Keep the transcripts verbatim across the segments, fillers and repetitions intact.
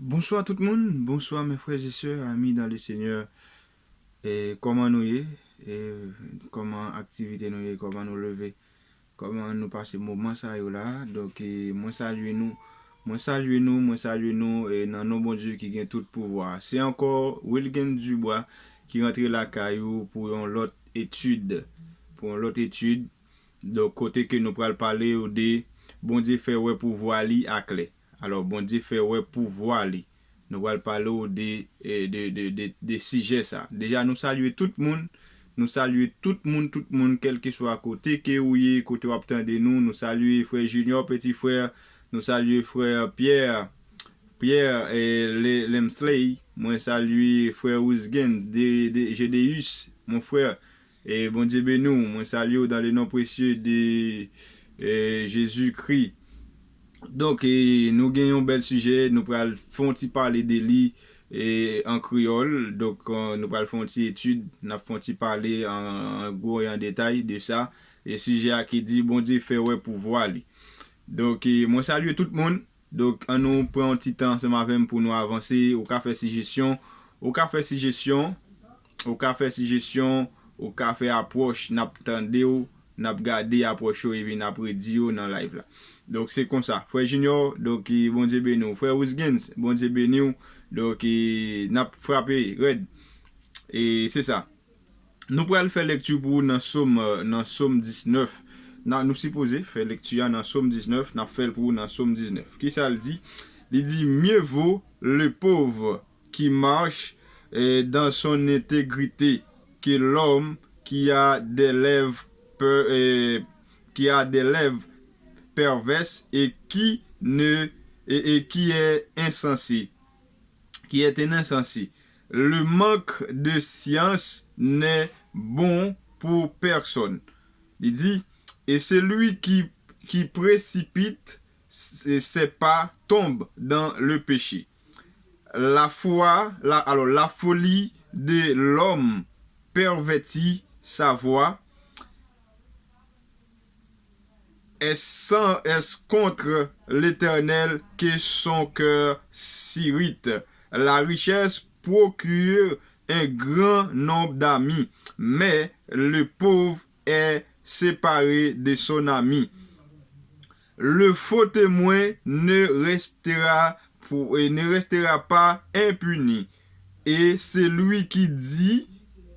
Bonsoir tout moun, bonsoir mes frères et sœurs, amis dans le Seigneur. E kòman nou ye? E kòman aktivite nou ye? Kòman nou leve? Kòman nou pase moman sa yo la? Donk, e, mwen salye nou. Mwen salye nou, mwen salye nou, e, nan non Bondye ki gen tout pouvwa. Se ankò Wilgen Dubois ki rantre lakay ou pou yon lòt etid. Pou yon lòt etid. Donk, kote ke nou pral pale ou de Bondye fè wè pouvwa li aklè. Alò, Bondye fè wè pouvwa li. Nou pral pale w de, eh, de, de, de, de sijè sa. Deja, nou salye tout moun. Nou salye tout moun, tout moun, kèlkeswa kote ke ou ye, kote w ap tande nou. Nou salye frè Junior, peti frè. Nou salye frè Pierre, Pierre, eh, Le-, Lemsley. Mwen salye frè Wisgen, de, de, Gedeus, mon frè. E Bondye beni w. Mwen salye w dans le nom précieux de, eh, Jésus-Christ. Donk, e, nou gen yon bèl sijè, nou pral fè yon ti pale de li, e, an kreyòl. Donk, e, nou pral fè yon ti etid, n ap fè yon ti pale an, an gwo e an detay de sa. E sijè a ki di, Bondye fè wè pouvwa li. Donk, e, mwen salye tout moun. Donk, ann nou pran yon ti tan ansanm avè m pou nou avanse. Ou ka fè sijesyon, ou ka fè sijesyon, ou ka fè sijesyon, ou ka fè apwòch, n ap tande w, n ap gade apwòch yo, epi n ap redi yo nan live la. Donk, se konsa. Frè Junior, donk, e, Bondye beni w. Frè Wisgens, Bondye beni w. Donk, e, n ap frape rèd. E se sa. Nou pral fè lekti pou ou nan Sòm, nan Sòm diznèf. Nan, nou sipoze fè lekti a nan Sòm diznèf, n ap fè l pou ou nan Sòm diznèf. Kisa l di? Li di, Mieux vaut le pauvre qui marche, eh, dans son intégrité que l'homme qui a des lèvres per-, eh, qui a des lèvres perverses et qui ne, et, et qui est insensé, qui est un insensé. Le manque de science n'est bon pour personne. Li di, et celui qui, qui précipite ses, ses pas tombe dans le péché. La foi, la, alors, la folie de l'homme pervertit sa voie, est sans, est contre l'Éternel que son cœur s'irrite. La richesse procure un grand nombre d'amis, mais le pauvre est séparé de son ami. Le faux témoin ne restera pour, et ne restera pas impuni, et celui qui dit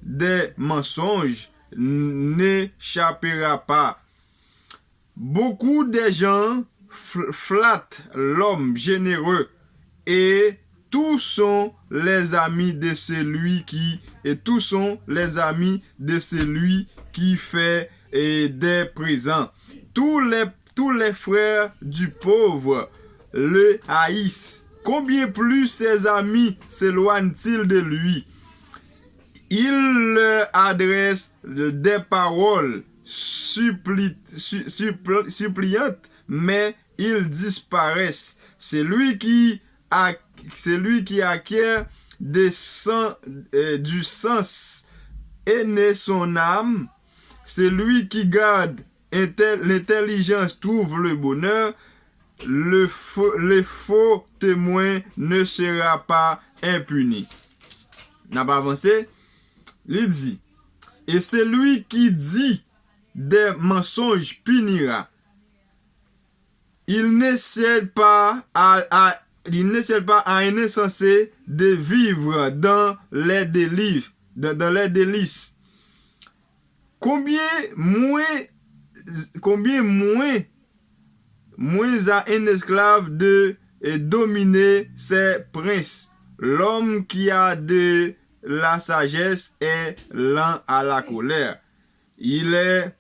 des mensonges n'échappera pas. Beaucoup de gens fl-, flattent l'homme généreux, et tous sont les amis de celui qui, et tous sont les amis de celui qui fait, eh, des présents. Tous les, tous les frères du pauvre le haïssent. Combien plus ses amis s'éloignent-ils de lui? Il leur adresse des paroles suppli-, su-, suppl-, suppliantes, mais ils disparaissent. Celui qui a-, celui qui acquiert des sen-, euh, du sens énonce son âme. Celui qui garde intel-, l'intelligence trouve le bonheur. Le faux, le faux témoin ne sera pas impuni. N ap avanse. Li di, et celui qui dit des mensonges punira. Il ne cède pas à, à, il ne cède pas à un insensé de vivre dans les délices, dans, dans les délices. Konbyen mwen, konbyen mwen, mwen a un esclave de, eh, dominer ses princes. L'homme qui a de la sagesse est lent à la colère. Il est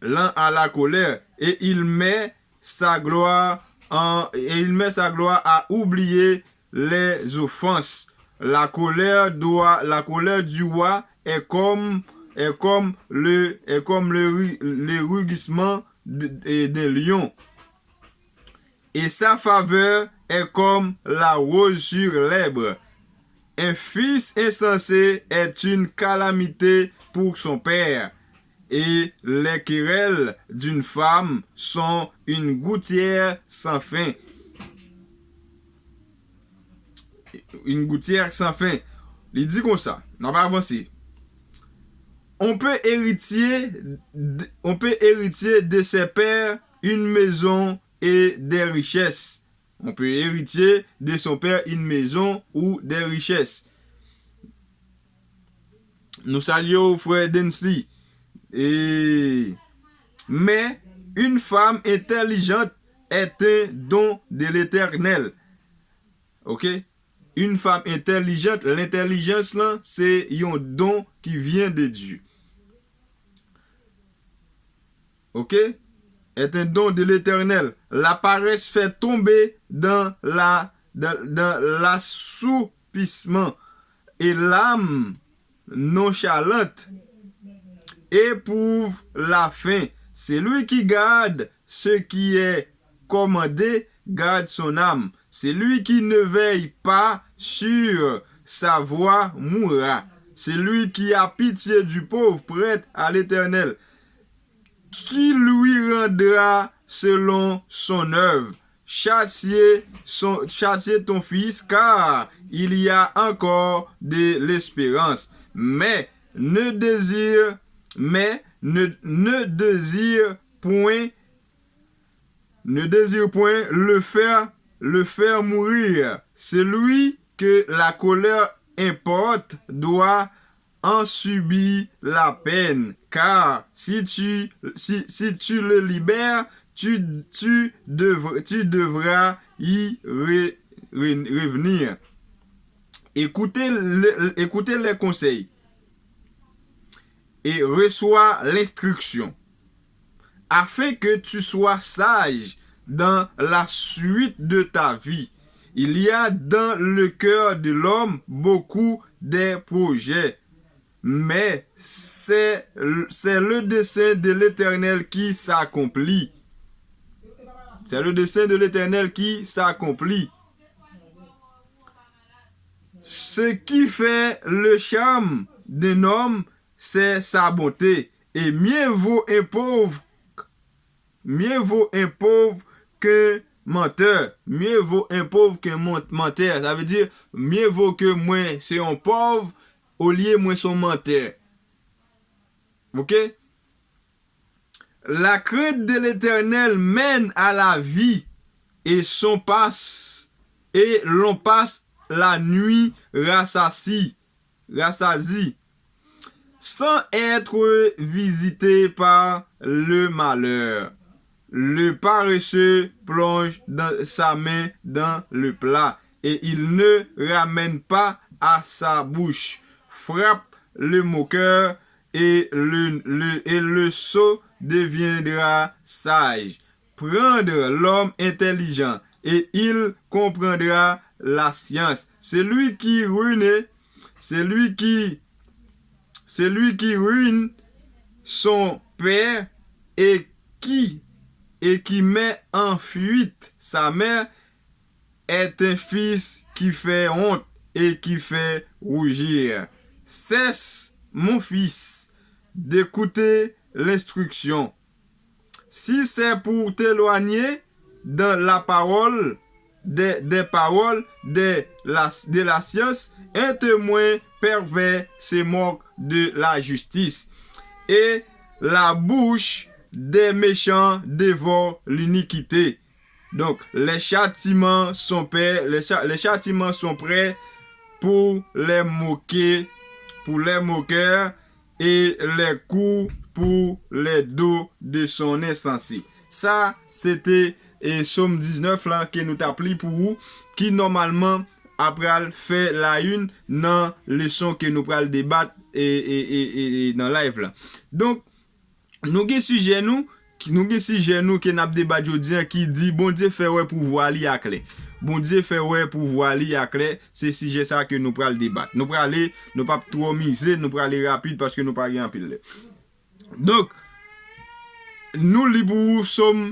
lent à la colère et il met sa gloire en, et il met sa gloire à oublier les offenses. La colère doit, la colère du roi est comme, est comme le, est comme le ru-, le rugissement de, de, d'un lion. Et sa faveur est comme la rose sur l'herbe. Un fils insensé est une calamité pour son père, et les querelles d'une femme sont une gouttière sans fin. une gouttière sans fin. Li di konsa, n ap avanse. On peut héritier, on peut héritier de ses pères une maison et des richesses. On peut héritier de son père une maison ou des richesses. Nou salye w, frè Densi. E, mais une femme intelligente est un don de l'Éternel. Ok? Une femme intelligente, lentèlijans lan, se yon don ki vyen de Dye. Ok? Est un don de l'Éternel. La paresse fait tomber dans la, dans, dans l'assoupissement, et l'âme nonchalante éprouve la faim. Celui qui garde ce qui est commandé garde son âme. Celui qui ne veille pas sur sa voie mourra. Celui qui a pitié du pauvre prête à l'Éternel, qui lui rendra selon son œuvre. Châtiez, son, châtiez ton fils, car il y a encore de l'espérance. Mais ne désire, mais ne, ne désire point, ne désire point le faire, le faire mourir. Celui que la colère importe doit en subir la peine, car si tu, si, si tu le libères, tu, tu, devr- tu devras y re- re- revenir. Écoutez, le- écoutez les conseils et reçois l'instruction, afin que tu sois sage dans la suite de ta vie. Il y a dans le cœur de l'homme beaucoup de projets, mais c'est, c'est le dessein de l'Éternel qui s'accomplit. C'est le dessein de l'Éternel qui s'accomplit. Ce qui fait le charme d'un homme, c'est sa bonté. Et mieux vaut un pauvre, mieux vaut un pauvre qu'un menteur. Mieux vaut un pauvre qu'un mon- menteur. Sa vle di, mieux vaut que mwen se yon pòv olye mwen se yon mantè. Ok? La crainte de l'Éternel mène à la vie, et son passe, et l'on passe la nuit rassasi, rassasi, sans être visité par le malheur. Le paresseux plonge dans- sa main dans le plat, et il ne ramène pas à sa bouche. Frappe le moqueur, et le, le, et le sot deviendra sage. Prendre l'homme intelligent, et il comprendra la science. Celui qui ruine, celui qui, celui qui ruine son père et qui, et qui met en fuite sa mère est un fils qui fait honte et qui fait rougir. Cesse, mon fils, d'écouter l'instruction. Si c'est pour t'éloigner dans la parole, des, des paroles de la, de la science, un témoin pervers se moque de la justice, et la bouche des méchants dévore l'iniquité. Donc, les châtiments sont prêts, les, cha- les châtiments sont prêts pour les moquer, pour les moqueurs, et les coups pour les dos de son insensé. Sa, se te e, Sòm diznèf la ke nou t ap li pou ou, ki nòmalman ap pral fè la une nan leson ke nou pral debat e, e, e, e, e, nan live la. Donk, nou gen sijè nou, nou gen sijè nou ke n ap debat jodi a ki di Bondye fè wè pouvwa li aklè. Bondye fè wè pouvwa li aklè, se sijè sa ke nou pral debat. Nou prale, nou p ap twò mize, nou prale rapid paske nou pa gen anpil lè. Donk, nou li pou ou Sòm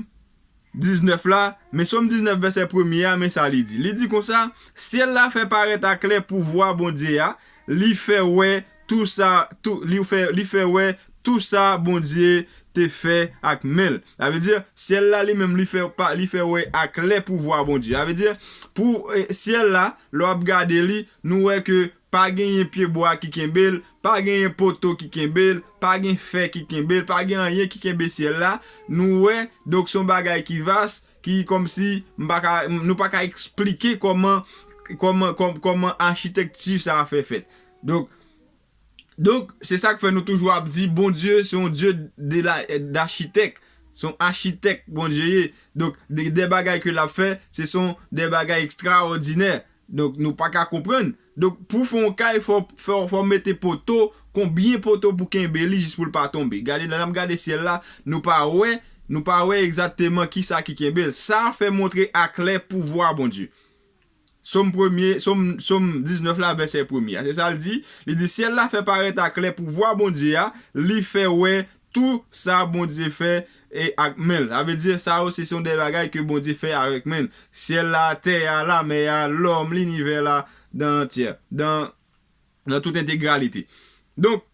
diznèf la, men Sòm diznèf vèsè premye a, men sa li di. Li di konsa, syèl la fè parèt aklè pouvwa Bondye a, li fè wè tou sa, tou, li fè, li fè wè tou sa Bondye te fè ak men l. Sa vle di, syèl la li menm li fè pa, li fè wè aklè pouvwa Bondye. Sa vle di, pou e, syèl la, lè w ap gade li, nou wè ke pa genyen pyebwa ki kenbe l, pa genyen poto ki kenbe l, pa gen fè ki kenbe l, pa gen anyen ki kenbe syèl la. Nou wè, donk se yon bagay ki vas, ki kòmsi m pa ka, nou pa ka eksplike kòman, kòman, kòm- kòman achitekti sa a fè fèt. Donk, donk, se sa k fè nou toujou ap di Bondye se yon Dye de la, dachitèk. Se yon achitèk Bondye ye. Donk, de, de bagay ke l ap fè, se son de bagay ekstraòdinè. Donk, nou pa ka konprann. Donk, pou fè yon kay, fò, fò, fò mete poto, konbyen poto pou kenbe li jis pou l pa tonbe. Gade, lè n ap gade syèl la, nou pa wè, nou pa wè egzakteman kisa ki kenbe l. Sa fè montre aklè pouvwa Bondye. Sòm premye, Sòm, Sòm diznèf la, vèsè premye a. Se sa l di. Li di, syèl la fè parèt aklè pouvwa Bondye a, li fè wè tou sa Bondye fè e ak men l. Sa vle di, sa yo, se, se yon de bagay ke Bondye fè avèk men l. Syèl la, tè a, lamè a, lòm, linivè la, dan antyè, dan, dan tout entegralite. Donk,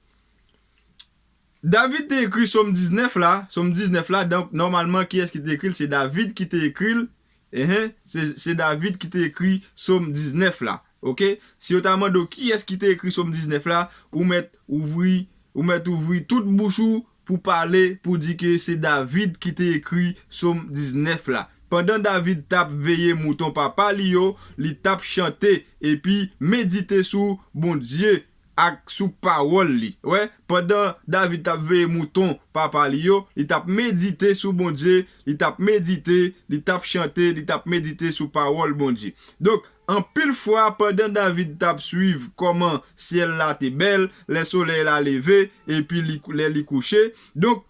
David te ekri Sòm diznèf la, Sòm diznèf la, donk, nòmalman, kiyès ki te ekri l? Se David ki te ekri l. Enhen, se, se David ki te ekri Sòm diznèf la. Oke? Si yo ta mande w kiyès ki te ekri Sòm diznèf la, ou mèt ouvri, ou mèt ouvri tout bouch ou pou pale, pou di ke se David ki te ekri Sòm diznèf la. Pandan David t ap veye mouton papa li yo, li t ap chante epi medite sou Bondye ak sou pawòl li. Wè, pandan David t ap veye mouton papa li yo, li t ap medite sou Bondye, li t ap medite, li t ap chante, li t ap medite sou pawòl Bondye. Donk, anpil fwa, pandan David t ap swiv kòman syèl la te bèl, lè solèy la leve, epi li, lè li kouche, donk,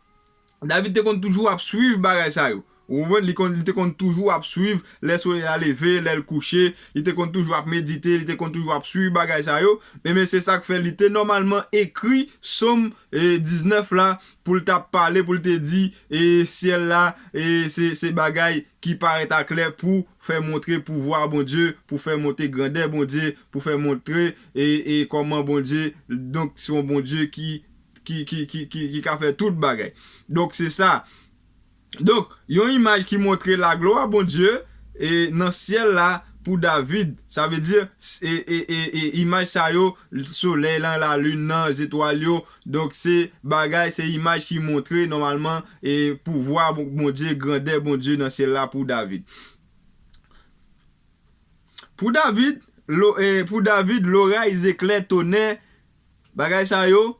David te konn toujou ap swiv bagay sa yo. Ou konprann? Li konn, li te konn toujou ap swiv lè solèy la leve, lè l kouche. Li te konn toujou ap medite, li te konn toujou ap swiv bagay sa yo. Enben, se sa k fè li te nòmalman ekri Sòm e, diznèf la, pou l t ap pale, pou l te di, e, syèl la, e, se, se bagay ki parèt aklè pou fè montre pouvwa Bondye, pou fè montre grandè Bondye, pou fè montre, e, e, kòman Bondye, donk, se yon Bondye ki, ki, ki, ki, ki, ki ka fè tout bagay. Donk, se sa. Donk, yon imaj ki montre laglwa Bondye e nan syèl la pou David. Sa vle di, e, e, e, e, imaj sa yo, solèy lan, lalin nan, zetwal yo. Donk, se bagay, se imaj ki montre nòmalman e pouvwa Bon-, Bondye, grandè Bondye nan syèl la pou David. Pou David, lo, e, pou David, loray, zeklè, tonè, bagay sa yo,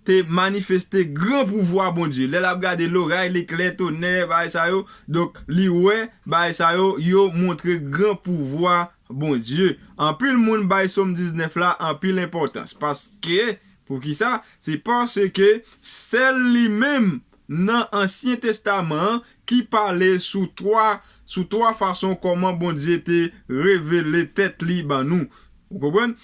te manifeste gran pouvwa Bondye. Lè l ap gade loray, leklè, tonè, bagay sa yo, donk, li wè bagay sa yo, yo montre gran pouvwa Bondye. Anpil moun bay Sòm diznèf la anpil enpòtans. Paske, poukisa? Se paske sèl li menm nan Ansyen Testaman an ki pale sou twa, sou twa fason kòman Bondye te revele tèt li ban nou. Ou konprann?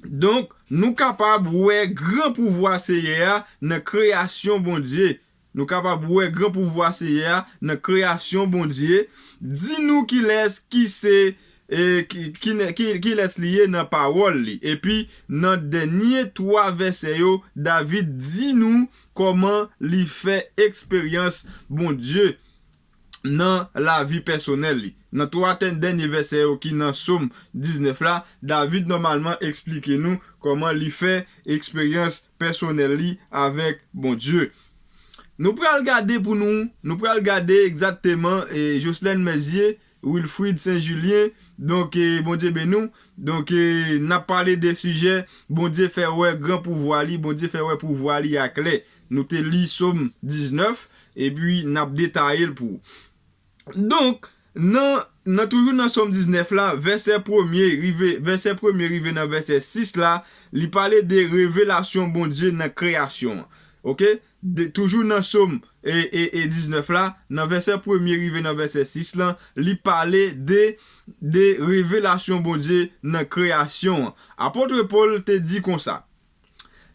Donk, nou kapab wè gran pouvwa Seyè a nan kreyasyon Bondye. Nou kapab wè gran pouvwa Seyè a nan kreyasyon Bondye. Di nou kilès ki se, e, ki, ki, ki, kilès li ye nan pawòl li. Epi, nan dènye twa vèsè yo, David di nou kòman li fè eksperyans Bondye nan lavi pèsonèl li. Nan twa tè-, dènye vèsè yo ki nan Sòm diznèf la, David nòmalman eksplike nou kòman li fè eksperyans pèsonèl li avèk Bondye. Nou pral gade pou nou, nou pral gade egzakteman, e, Jocelyn Mercier, Wilfrid Saint Julien, donk, e, Bondye beni w. Donk, e, n ap pale de sijè Bondye fè wè gran pouvwa li, Bondye fè wè pouvwa li aklè. Nou te li Sòm diznèf, epi n ap detaye l pou ou. Donk, nan, nan toujou nan Sòm diznèf la, vèsè premye rive, vèsè premye rive nan vèsè sis la, li pale de revelasyon Bondye nan kreyasyon an. Oke? De, toujou nan Sòm e, e, e diznèf la, nan vèsè premye rive nan vèsè sis lan, li pale de, de revelasyon Bondye nan kreyasyon an. Apot Pòl te di konsa,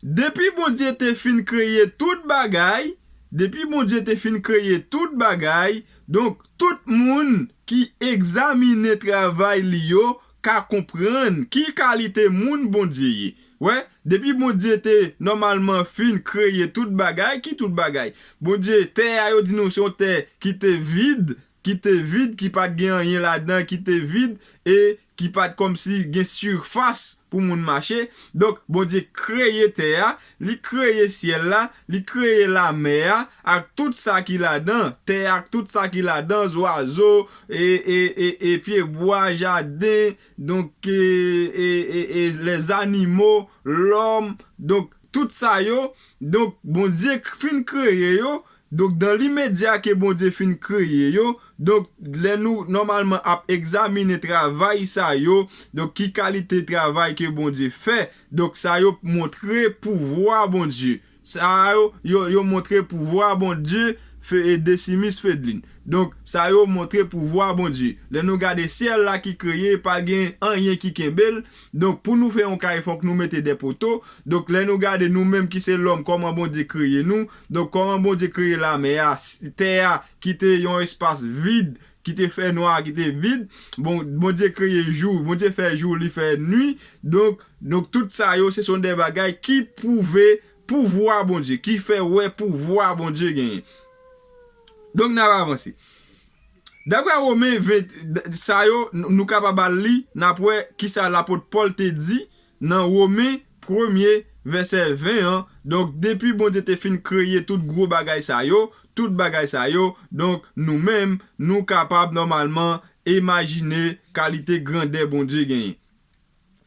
depi Bondye te fin kreye tout bagay, depi Bondye te fin kreye tout bagay, donk, tout moun ki egzamine travay li yo ka konprann ki kalite moun Bondye ye. Wè, depi Bondye te nòmalman fin kreye tout bagay, ki tout bagay? Bondye, tè a yo di nou se yon tè ki te vid, ki te vid, ki pa t gen anyen ladan, ki te vid, e ki pa t kòmsi gen sifas pou moun mache. Donk, Bondye kreye tè a, li kreye syèl la, li kreye lamè a, ak tout sa ki ladan, tè a ak tout sa ki ladan, zwazo, e, e, e, e pyebwa, jaden, donk, e, e, e, e lèzanimo, lòm, donk, tout sa yo, donk, Bondye k-, fin kreye yo, donk, dan limedya ke Bondye fin kreye yo, donk, lè nou nòmalman ap egzamine travay sa yo, donk, ki kalite travay ke Bondye fè, donk, sa yo montre pouvwa Bondye. Sa yo, yo, yo montre pouvwa Bondye, Fe-, e Desimis Fedlin. Donk, sa yo montre pouvwa Bondye. Lè nou gade syèl la ki kreye, pa gen anyen ki kenbe l. Donk, pou nou fè yon kay, fòk nou mete de poto. Donk, lè nou gade nou menm ki se lòm, kòman Bondye kreye nou. Donk, kòman Bondye kreye lamè a, s-, tè a, ki te yon espas vid, ki te fè nwa, ki te vid. Bon, Bondye kreye jou, Bondye fè jou, li fè nwi. Donk, donk, tout sa yo, se son de bagay ki pwouve pouvwa Bondye, ki fè wè pouvwa Bondye genyen. Donk, n ap avanse. Daprè Women ven, sa yo, n-, nou kapab al li, n ap wè kisa lapot Pòl te di nan Women premye, vèsè ven an. Donk, depi Bondye te fin kreye tout gwo bagay sa yo, tout bagay sa yo, donk, nou menm, nou kapab nòmalman imajine kalite grandè Bondye genyen.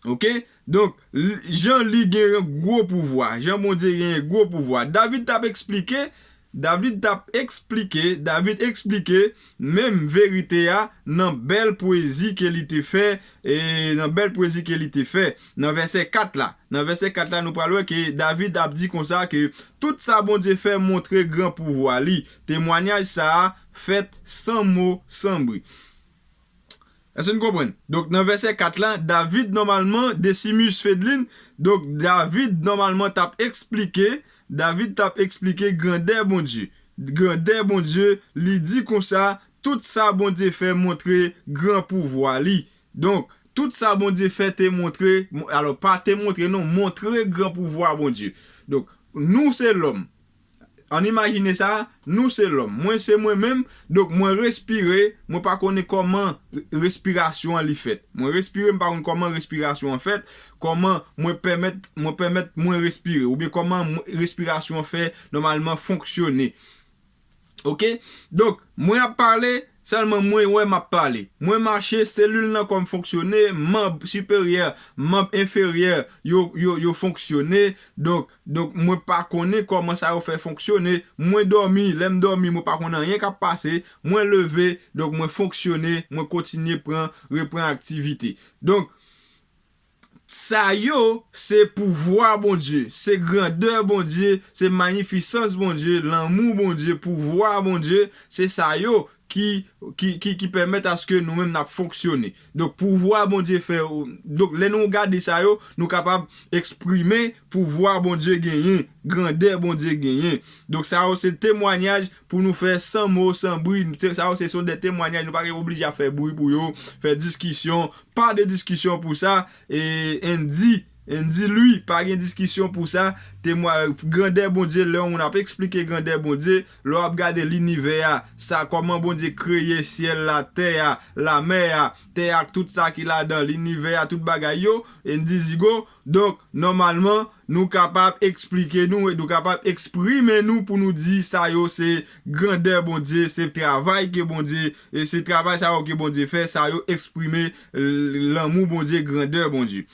Oke? Donk, l-, jan li gen yon gwo pouvwa, jan Bondye gen yon gwo pouvwa. David t ap eksplike, David t ap eksplike, David eksplike menm verite a nan bèl pwezi ke li te fè, e nan bèl pwezi ke li te fè, nan vèsè kat la. Nan vèsè kat la, nou pral wè ke David ap di konsa ke tout sa Bondye fè montre gran pouvwa li. Temwanyaj sa a fèt san mo, san bri. Èske n konprann? Donk, nan vèsè kat la, David, nòmalman, Desimus Fedlin, donk, David, nòmalman, t ap eksplike, David t ap eksplike grandè Bondye. Grandè Bondye, li di konsa, tout sa Bondye fè montre gran pouvwa li. Donk, tout sa Bondye fè te montre, mo-, alò, pa te montre, non, montre gran pouvwa Bondye. Donk, nou se lòm. Ann imajine sa, nou se lòm. Mwen se mwen menm, donk mwen respire, mwen pa konnen kòman respirasyon an li fèt. Mwen respire, mwen pa konn kòman respirasyon an fèt, kòman mwen pèmèt, mwen pèmèt mwen respire, oubyen kòman mwen, respirasyon an fè nòmalman fonksyone. Oke? Donk, mwen ap pale, sèlman mwen wè m ap pale. Mwen mache, selil nan kò m fonksyone, manb siperyè, manb enferyè, yo, yo, yo fonksyone. Donk, donk, mwen pa konnen kòman sa yo fè fonksyone. Mwen dòmi, lè m dòmi, mwen pa konnen anyen k ap pase. Mwen leve, donk mwen fonksyone, mwen kontinye pran, repran aktivite. Donk, sa yo, se pouvwa Bondye, se grandè Bondye, se mayifisans Bondye, lanmou Bondye, pouvwa Bondye, se sa yo ki, ki, ki, ki pèmèt aske nou menm n ap fonksyone. Donk, pouvwa Bondye fè, donk, lè nou gade sa yo, nou kapab eksprime pouvwa Bondye genyen, grandè Bondye genyen. Donk, sa yo se temwanyaj pou nou fè san mo, san bri. Te-, sa yo se, se de temwanyaj, nou pa gen oblije ap fè bri pou yo, fè diskisyon, pa de diskisyon pou sa, e, Andy, Andy Louis, pa gen diskisyon pou sa. Temwa-, grandè Bondye, lè yon moun ap eksplike grandè Bondye, lè w ap gade linivè a, sa, kòman Bondye kreye syèl la, tè a, lamè a, tè a ak tout sa ki ladan, linivè a, tout bagay yo, Andy Zigo. Donk, nòmalman, nou kapab eksplike nou, e nou kapab eksprime nou pou nou di sa yo se grandè Bondye, se travay ke Bondye, e se travay sa yo ke Bondye fè, sa yo eksprime l-, lanmou Bondye, grandè Bondye.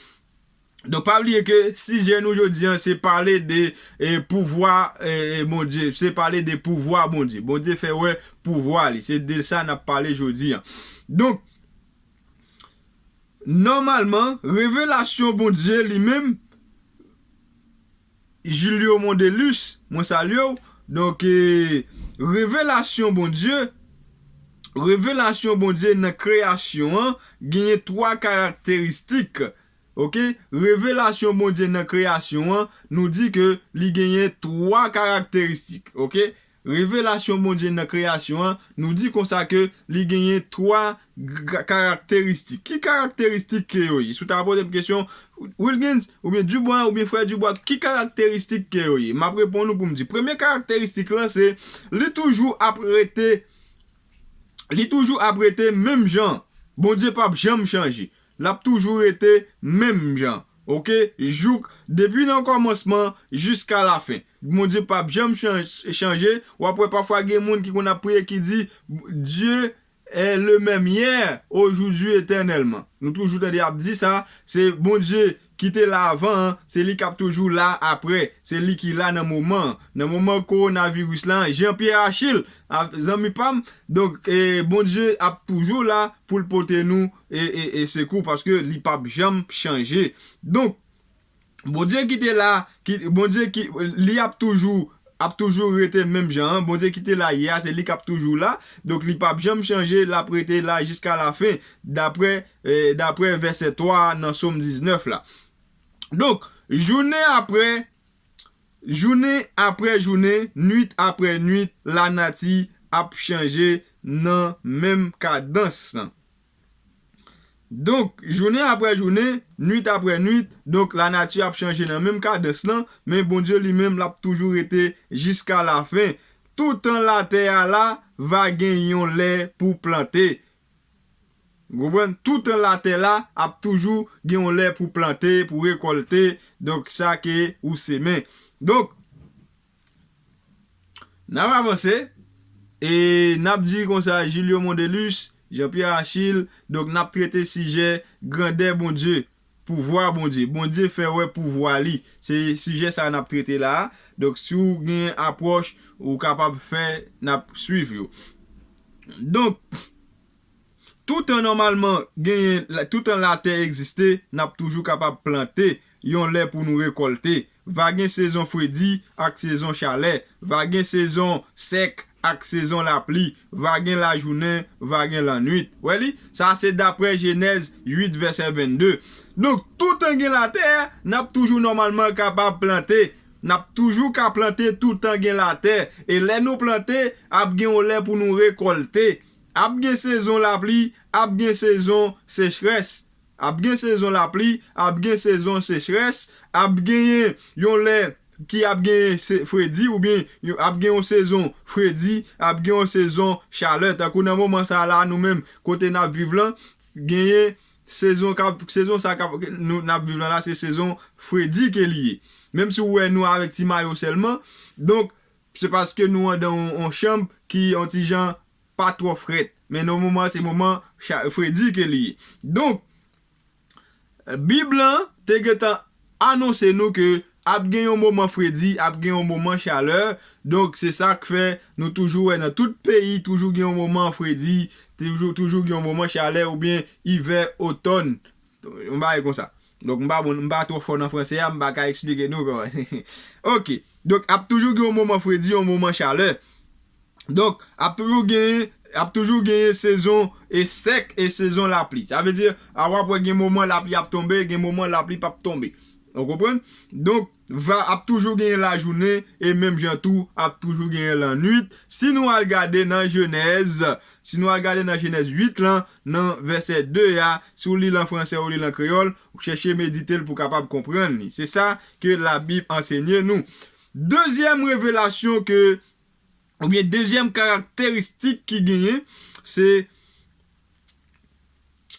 Donk, pa bliye ke sijè nou jodi an, se pale de, e, pouvwa, e, e, Bondye, se pale de pouvwa Bondye. Bondye fè wè pouvwa li. Se de sa n ap pale jodi an. Donk, nòmalman, revelasyon Bondye li menm, Julio Mondelus, mwen salye w. Donk, e, revelasyon Bondye, revelasyon Bondye nan kreyasyon an genyen twa karakteristik. Oke? Revelasyon Bondye nan kreyasyon an, nou di ke li genyen twa karakteristik. Oke? revelasyon Bondye nan kreyasyon an, nou di konsa ke li genyen twa gra- karakteristik. Ki karakteristik ke yo ye? Si w ta poze m kesyon, Wilgens, oubyen Dubwa, oubyen frè Dubwa, ki karakteristik ke yo ye? M ap reponn ou pou m di. Premye karakteristik lan se, li toujou ap rete, li toujou ap rete menm jan. Bondye p ap janm chanje. L ap toujou rete menm jan. Oke? Jouk, depi nan kòmansman jiska lafen. Bondye p ap janm chan- chanje. W ap wè pafwa gen moun ki konn ap priye ki di, Dieu est le même hier, aujourd'hui, éternellement. Nou toujou tande ap di sa, se Bondye ki te la avan an, se li k ap toujou la apre, se li ki la nan moman an. Nan moman kowonaviris la, Jean Pierre Achille, a- zanmi pa m, donk, e, Bondye ap toujou la pou l pote nou e, e, e sekou, paske li p ap janm chanje. Donk, Bondye ki te la, ki, Bondye ki, li ap toujou, ap toujou rete menm jan an. Bondye ki te la yè a, se li k ap toujou la. Donk, li p ap janm chanje, l ap rete la jiska lafen, daprè, e, daprè vèsè twa a nan Sòm diznèf la. Donk, jounen apre, jounen apre jounen, nwit apre nwit, lanati ap chanje nan menm kadans lan. Donk, jounen apre jounen, nwit apre nwit, donk, lanati ap chanje nan menm kadans lan, men Bondye li menm, l ap toujou rete jiska lafen. Toutan latè a la, va gen yon lè pou plante. Ou konprann? Toutan latè la, ap toujou gen yon lè pou plante, pou rekòlte. Donk, sa ke ou semen. Donk, n ap avanse, e n ap di konsa, Julio Mondelus, Jean Pierre Achille, donk n ap trete sijè grandè Bondye, pouvwa Bondye, Bondye fè wè pouvwa li. Se sijè sa n ap trete la a. Donk, si w gen apwòch, ou kapab fè, n ap swiv yo. Donk, toutan nòmalman genyen, la- toutan latè egziste, n ap toujou kapab plante, yon lè pou nou rekòlte. Va gen sezon fredi ak sezon chalè. Va gen sezon sèk ak sezon lapli. Va gen lajounen, va gen lannwit. Wè li? Sa se daprè Jenèz uit vèsè vennde. Donk, toutan gen latè, n ap toujou nòmalman kapab plante. N ap toujou ka plante toutan gen latè. E lè nou plante, ap gen yon lè pou nou rekòlte. Ap gen sezon lapli, ap gen sezon sechrès. Ap gen sezon lapli, ap gen sezon sechrès, ap genyen yon lè ki ap genyen se- fredi, oubyen yo- ap gen yon sezon fredi, ap gen yon sezon chalè. Tankou nan moman sa la, nou menm, kote n ap viv lan, genyen sezon k ap- sezon sa k ap- nou- n ap viv lan la, se sezon fredi ke li ye. Menm si w wè nou avèk ti mayo sèlman, donk, se paske nou anndan yon, yon chanm ki yon ti jan pa twò frèt. Men nan moman, se moman cha- fredi ke li ye. Donk, Bib lan te gentan anonse nou ke ap gen yon moman fredi, ap gen yon moman chalè. Donk, se sa k fè nou toujou wè nan tout peyi, toujou gen yon moman fredi, toujou, toujou gen yon moman chalè oubyen ivè, otòn. Yon bagay konsa. Donk, m pa bon, m pa twò fò nan franse a, m pa ka eksplike nou kòman. Oke. Donk, ap toujou gen yon moman fredi, yon moman chalè. Donk, ap toujou genyen, ap toujou genyen sezon e sèk e sezon lapli. Sa vle di, a w ap wè gen moman lapli ap tonbe, gen moman lapli p ap tonbe. Ou konprann? Donk, va ap toujou genyen lajounen e menm jan tou ap toujou genyen lannwit. Si nou al gade nan Jenèz, si nou al gade nan Jenèz uit lan, nan vèsè de a, si w li l an franse ou li l an kreyòl, ou chèche medite l pou w kapab konprann li. Se sa ke Labib ansenye nou. Dezyèm revelasyon ke oubyen dezyèm karakteristik ki genyen, se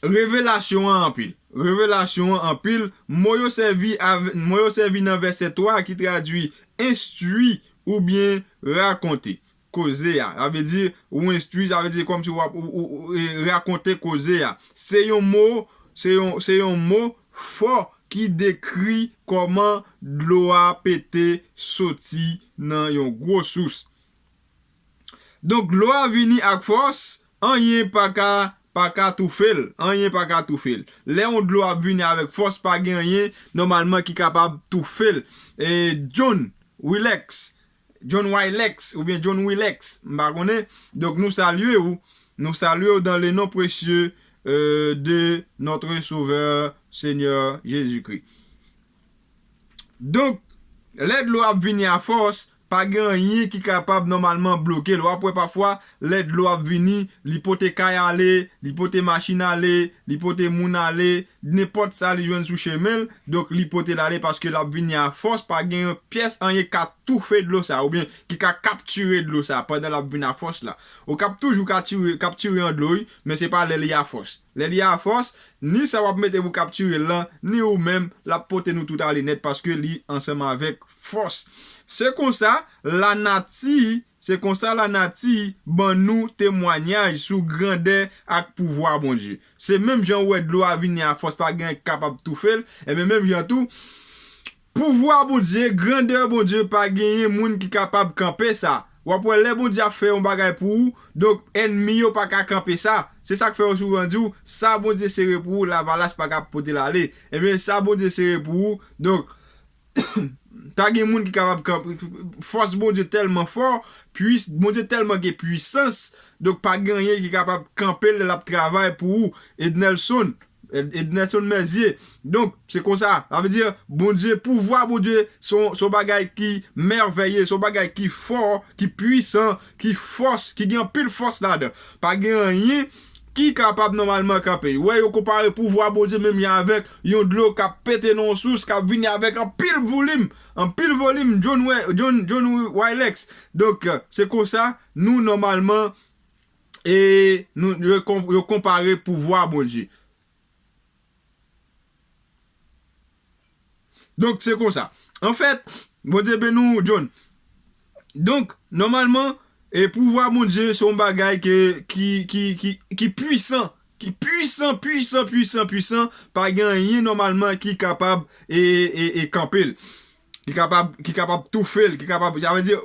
revelasyon an anpil. Revelasyon an anpil, mo yo sèvi avè- mo yo sèvi nan vèsè twa ki tradui enstwi oubyen rakonte koze a. Sa vle di, ou enstwi, sa vle di kòmsi w ap ou, ou, ou, e, rakonte koze a. Se yon mo, se yon, se yon mo fò ki dekri kòman dlo a pete soti nan yon gwo sous. Donk, dlo a vini ak fòs, anyen pa ka, pa ka toufe l, anyen pa ka toufe l. Lè yon dlo ap vini avèk fòs, pa gen anyen nòmalman ki kapab toufe l. E John Wilex, John Wilex oubyen John Wilex, m pa konnen. Donk, nou salye w, nou salye w dans le nom précieux, euh, de notre Sauveur, Seigneur Jésus-Christ. Donk, lè dlo ap vini a fòs, Pa gen anyen ki kapab nòmalman bloke l. W ap wè pafwa, lè dlo ap vini, li pote kay ale, li pote machin ale, li pote moun ale, nenpòt sa li jwenn sou chemen l, donk li pote l ale paske l ap vini a fòs, pa gen yon pyès anyen k ka toufe dlo sa, oubyen ki ka kaptire dlo sa pandan l ap vin a fòs la. Ou k ap toujou kaptire, kaptire an dlo, wi, men se pa lè li a fòs. Lè li a fòs, ni sa w ap mete pou kaptire l lan, ni ou menm, l ap pote nou tout ale nèt paske li ansanm avèk fòs. Se konsa, lanati, se konsa lanati ban nou temwayaj sou grandè ak pouvwa Bondye. Se menm jan ou wè dlo a vini a fòs, pa gen anyen ki kapab toufe l, enben menm jan tou, pouvwa Bondye, grandè Bondye, pa genyen moun ki kapab kanpe sa. W ap wè lè Bondye ap fè yon bagay pou ou, donk ènmi yo pa ka kanpe sa. Se sa k fè yo souvan di w, sa Bondye sere pou ou, lavalas pa ka pote l ale. Ebyen, sa Bondye sere pou ou, donk, pa gen moun ki kapab kanpe. Fòs Bondye tèlman fò, puis, Bondye tèlman gen pwisans, donk pa gen anyen ki kapab kanpe l lè l ap travay pou ou. Ednelson, Ed-, Ednelson Mercier. Donk, se konsa. Sa vle di, Bondye, pouvwa Bondye, se yon, se yon bagay ki mèveye, se yon bagay ki fò, ki pwisan, ki fòs, ki gen anpil fòs ladan. Pa gen anyen ki kapab nòmalman kanpe. Ou wè, yo konpare pouvwa Bondye menm jan avèk yon dlo k ap pete nan yon sous, k ap vini avèk anpil volim, anpil volim, John, Wa-, John, John Wilex. Donk, se konsa, nou nòmalman, e nou, yo, kon-, yo konpare pouvwa Bondye. Donk, se konsa. Anfèt, Bondye beni w, John. Donk, nòmalman, e pouvwa Bondye se yon bagay ke, ki, ki, ki, ki pwisan, ki pwisan, pwisan, pwisan, pwisan. Pa gen anyen nòmalman ki kapab e, e, e kanpe l. Ki kapab, ki kapab toufe l, ki kapab, sa vle di,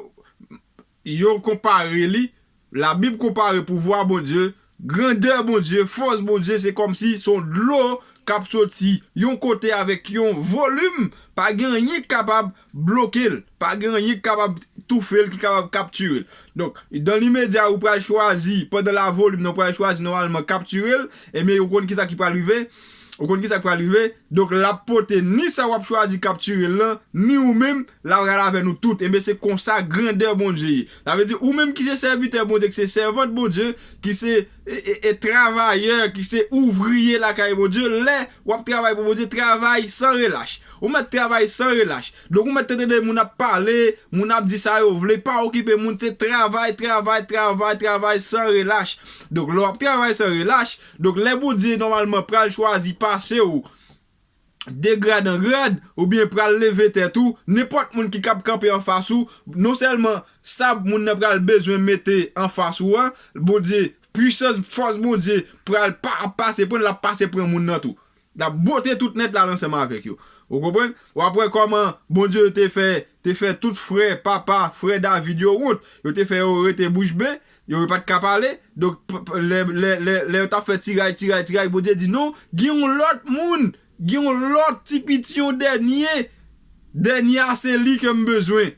yo konpare li, Labib konpare pouvwa Bondye, grandè Bondye, fòs Bondye, se kòmsi se yon dlo k ap soti yon kote avèk yon volim, pa gen anyen ki kapab bloke l, pa gen anyen ki kapab toufe l, ki kapab kaptire l. Donk, dan limedya, ou pral chwazi, pandan la volim nan, ou pral chwazi nòmalman kaptire l, ebyen, ou konn kisa ki pral rive? Ou konn kisa k pral rive? Donk, l ap pote ni sa w ap chwazi kaptire l lan, ni ou menm, l ap rale avè nou tout. Enben, se konsa grandè Bondye ye. Sa vle di, ou menm ki se sèvitè Bondye, ki se sèvant Bondye, ki se, e, e, e, travayè, ki se ouvriye lakay Bondye, lè w ap travay pou Bondye, travay san relach. Ou mèt travay san relach. Donk, ou mèt tande de moun ap pale, moun ap di sa yo vle, pa okipe moun, se travay, travay, travay, travay san relach. Donk, lè w ap travay san relach, donk, lè Bondye nòmalman pral chwazi pase w de grad an grad, oubyen pral leve tèt ou, nenpòt moun ki kab kanpe anfas ou, non sèlman sa moun nan pral bezwen mete anfas ou a, Bondye, pwisans, fòs Bondye pral pa, pase pran, l ap pase pran moun nan tou. L ap bote tout nèt la ansanm avèk yo. Ou konprann? W ap wè kòman Bondye te fè, te fè tout frè, papa, frè David yo wont. Yo te fè yo rete bouch be, yo pa t ka pale. Donk, p-, p-, lè, lè, lè, lè yo t ap fè tiray, tiray, tiray, Bondye di, "Non, gen yon lòt moun, gen yon lòt ti piti, yon dènye. Dènye a, se li ke m bezwen.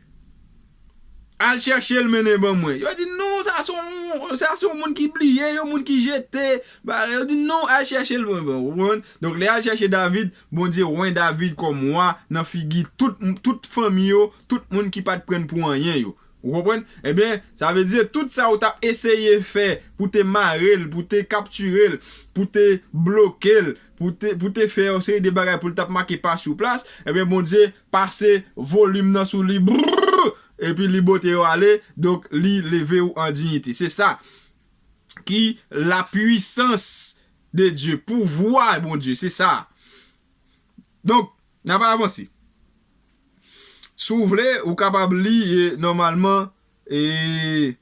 Al chèche l, mennen ban mwen." Yo di, "Non, sa se yon, sa se yon moun ki bliye, yon moun ki jete." Ba, yo di, "Non, al chèche l, ban mwen." Ou konprann? Donk, lè y al chèche David, Bondye wen David kòm wa nan figi tout, tout fanmi yo, tout moun ki pa t pran l pou anyen yo. Ou konprann? Ebyen, sa vle di tout sa ou t ap eseye fè pou te mare l, pou te kaptire l, pou te bloke l, pou te, pou te fè yon seri de bagay pou l t ap make pa sou plas, ebyen, Bondye pase volim nan sou li, brrr, epi li bote yo ale, donk li leve w an diyite. Se sa ki la puissance de Dieu, pouvwa Bondye, se sa. Donk, n ap avanse. Si w vle, ou kapab li, e, nòmalman, e,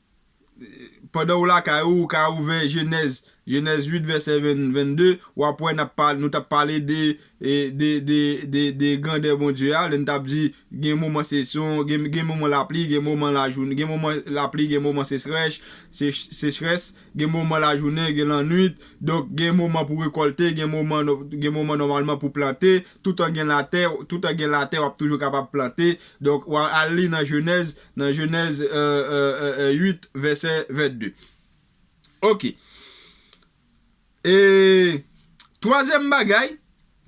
pandan w lakay ou, ou ka ouvè Jenèz, Jenèz uit, vèsè venn, vennde, w ap wè n ap pale, nou t ap pale de, e, de, de, de, de grandè Bondye a, lè n t ap di, gen moman se son, gen, gen moman lapli, gen moman lajounen, gen moman lapli, gen moman sechrèch, sech-, sechrès, gen moman lajounen, gen lannwit, donk gen moman pou rekòlte, gen moman nò-, gen moman nòmalman pou plante, toutan gen latè, toutan gen latè, w ap toujou kapab plante. Donk, w a al li nan Jenèz, nan Jenèz, e, e, e, e, uit, vèsè vennde. Oke. E twazyèm bagay,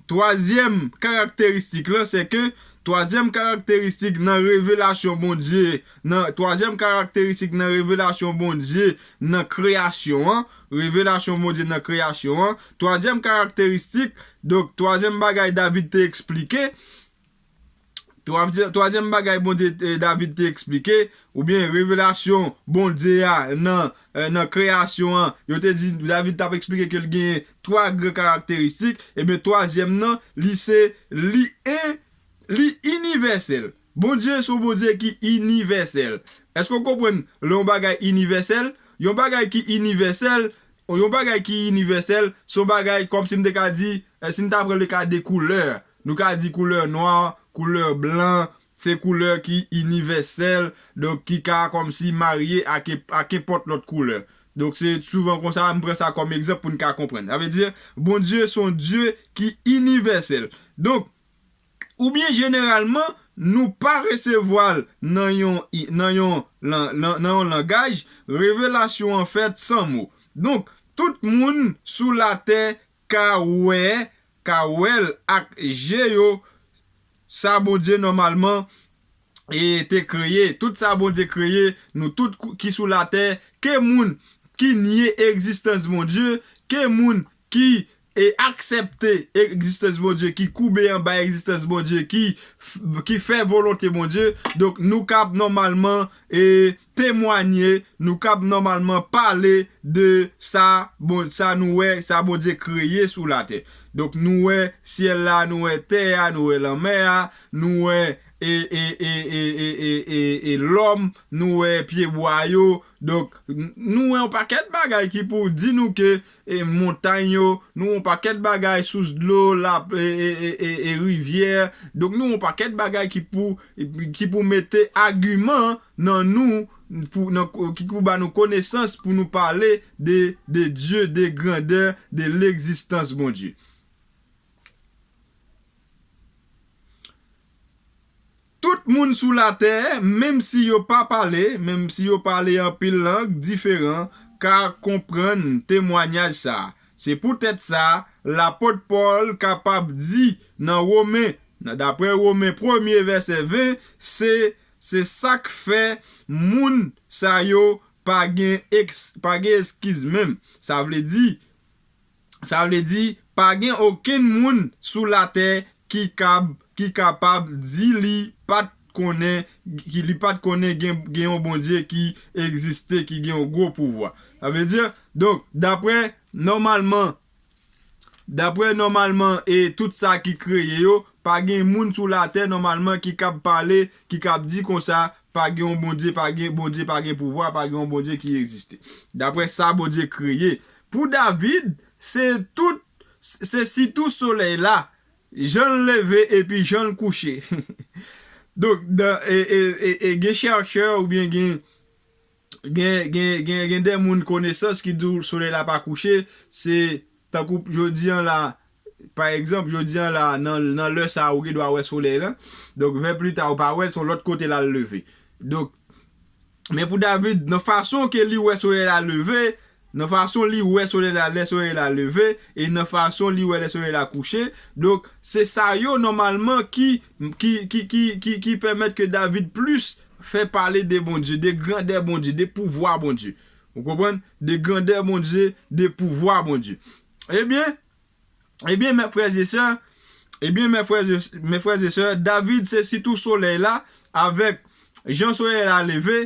twazyèm karakteristik lan, se ke twazyèm karakteristik nan revelasyon Bondye, nan twazyèm karakteristik nan revelasyon Bondye nan kreyasyon an, revelasyon Bondye nan kreyasyon an, twazyèm karakteristik, donk, twazyèm bagay David te eksplike, twazyèm, twazyèm bagay Bondye, eh, David te eksplike, oubyen revelasyon Bondye a nan, eh, nan kreyasyon an, yo te di David t ap eksplike ke l genyen twa gran karakteristik, ebyen, twazyèm nan, li se, li en, li inivèsèl. Bondye se yon Bondye ki inivèsèl. Èske w konprann lè yon bagay inivèsèl? Yon bagay ki inivèsèl, yon bagay ki inivèsèl, se yon bagay kòmsi m te ka di, eh, si m ta pran le ka de koulè, nou ka di koulè nwa, koulè blan, se koulè ki inivèsèl, donk ki ka kòmsi marye ak, ak enpòt lòt koulè. Donk, se souvan konsa, m pran sa kòm egzanp pou n ka konprann. Sa vle di, Bondye se yon Dye ki inivèsèl. Donk, oubyen jeneralman, nou pa resevwa l nan yon, nan yon, nan, nan, nan yon langaj, revelasyon an fèt san mo. Donk, tout moun sou latè ka wè, ka wè l ak je yo, sa Bondye nòmalman, e, te kreye. Tout sa Bondye kreye, nou tout kou-, ki sou latè, ke moun ki nye egzistans Bondye, ke moun ki, e, aksepte egzistans Bondye, ki koube anba egzistans Bondye, ki f-, ki fè volonte Bondye. Donk, nou kab nòmalman, e, temwanye, nou kab nòmalman pale de sa, bon, sa nou wè, sa Bondye kreye sou latè. Donk, nou wè syèl la, nou wè tè a, nou wè lanmè a, nou wè, e, e, e, e, e, e, e, e lòm, nou wè pyebwa yo. Donk, n-, nou wè yon pakèt bagay ki pou di nou ke, e, montany yo, nou wè yon pakèt bagay, sous dlo, la, e, e, e, e, e rivyè. Donk, nou wè yon pakèt bagay ki pou, ki pou mete agiman nan nou, pou, nan, ki pou ba nou konesans pou nou pale de, de Dye, de grandè, de legzistans Bondye. Tout moun sou latè, menm si yo pa pale, menm si yo pale anpil lang diferan, ka konprann temwanyaj sa a. Se poutèt sa, lapot Pòl kapab di nan Women, nan, dapre Women premye vèsè ven, se, se sa k fè moun sa yo pa gen eks-, pa gen eskiz menm. Sa vle di, sa vle di, pa gen okenn moun sou latè ki kab-, ki kapab di li pa t konnen, ki li pa t konnen gen, gen yon Bondye ki egziste, ki gen yon gwo pouvwa. Sa vle di, donk, dapre, nòmalman, dapre nòmalman, e tout sa ki kreye yo, pa gen moun sou latè nòmalman ki kab pale, ki kab di konsa, pa gen yon Bondye, pa gen Bondye, pa gen pouvwa, pa gen yon Bondye ki egziste. Dapre sa Bondye kreye. Pou David, se tout, se sitou solèy la, jan l leve epi jan l kouche. Donk, dan, e, e, e, e gen chèchè oubyen gen, gen, gen, gen, gen de moun konesans ki di w solèy la pa kouche, se tankou jodi an la, pa egzanp, jodi an la, nan, nan lè sa a, ou gen dwa wè solèy la. Donk, vè pli ta, ou pa wè l, se yon lòt kote l al leve. Donk, men pou David, nan fason ke li wè solèy la leve, nan fason li wè solèy la, lè solèy la leve, e nan fason li wè lè solèy la kouche. Donk, se sa yo, nòmalman, ki, ki, ki, ki, ki, ki pèmèt ke David plis fè pale de Bondye, de grandè Bondye, de pouvwa Bondye. Ou konprann? De grandè Bondye, de pouvwa Bondye. Ebyen, ebyen, mè frè e sè, ebyen, mè frè e, mè frè e sè, David se sitou solèy la, avèk jan solèy la leve,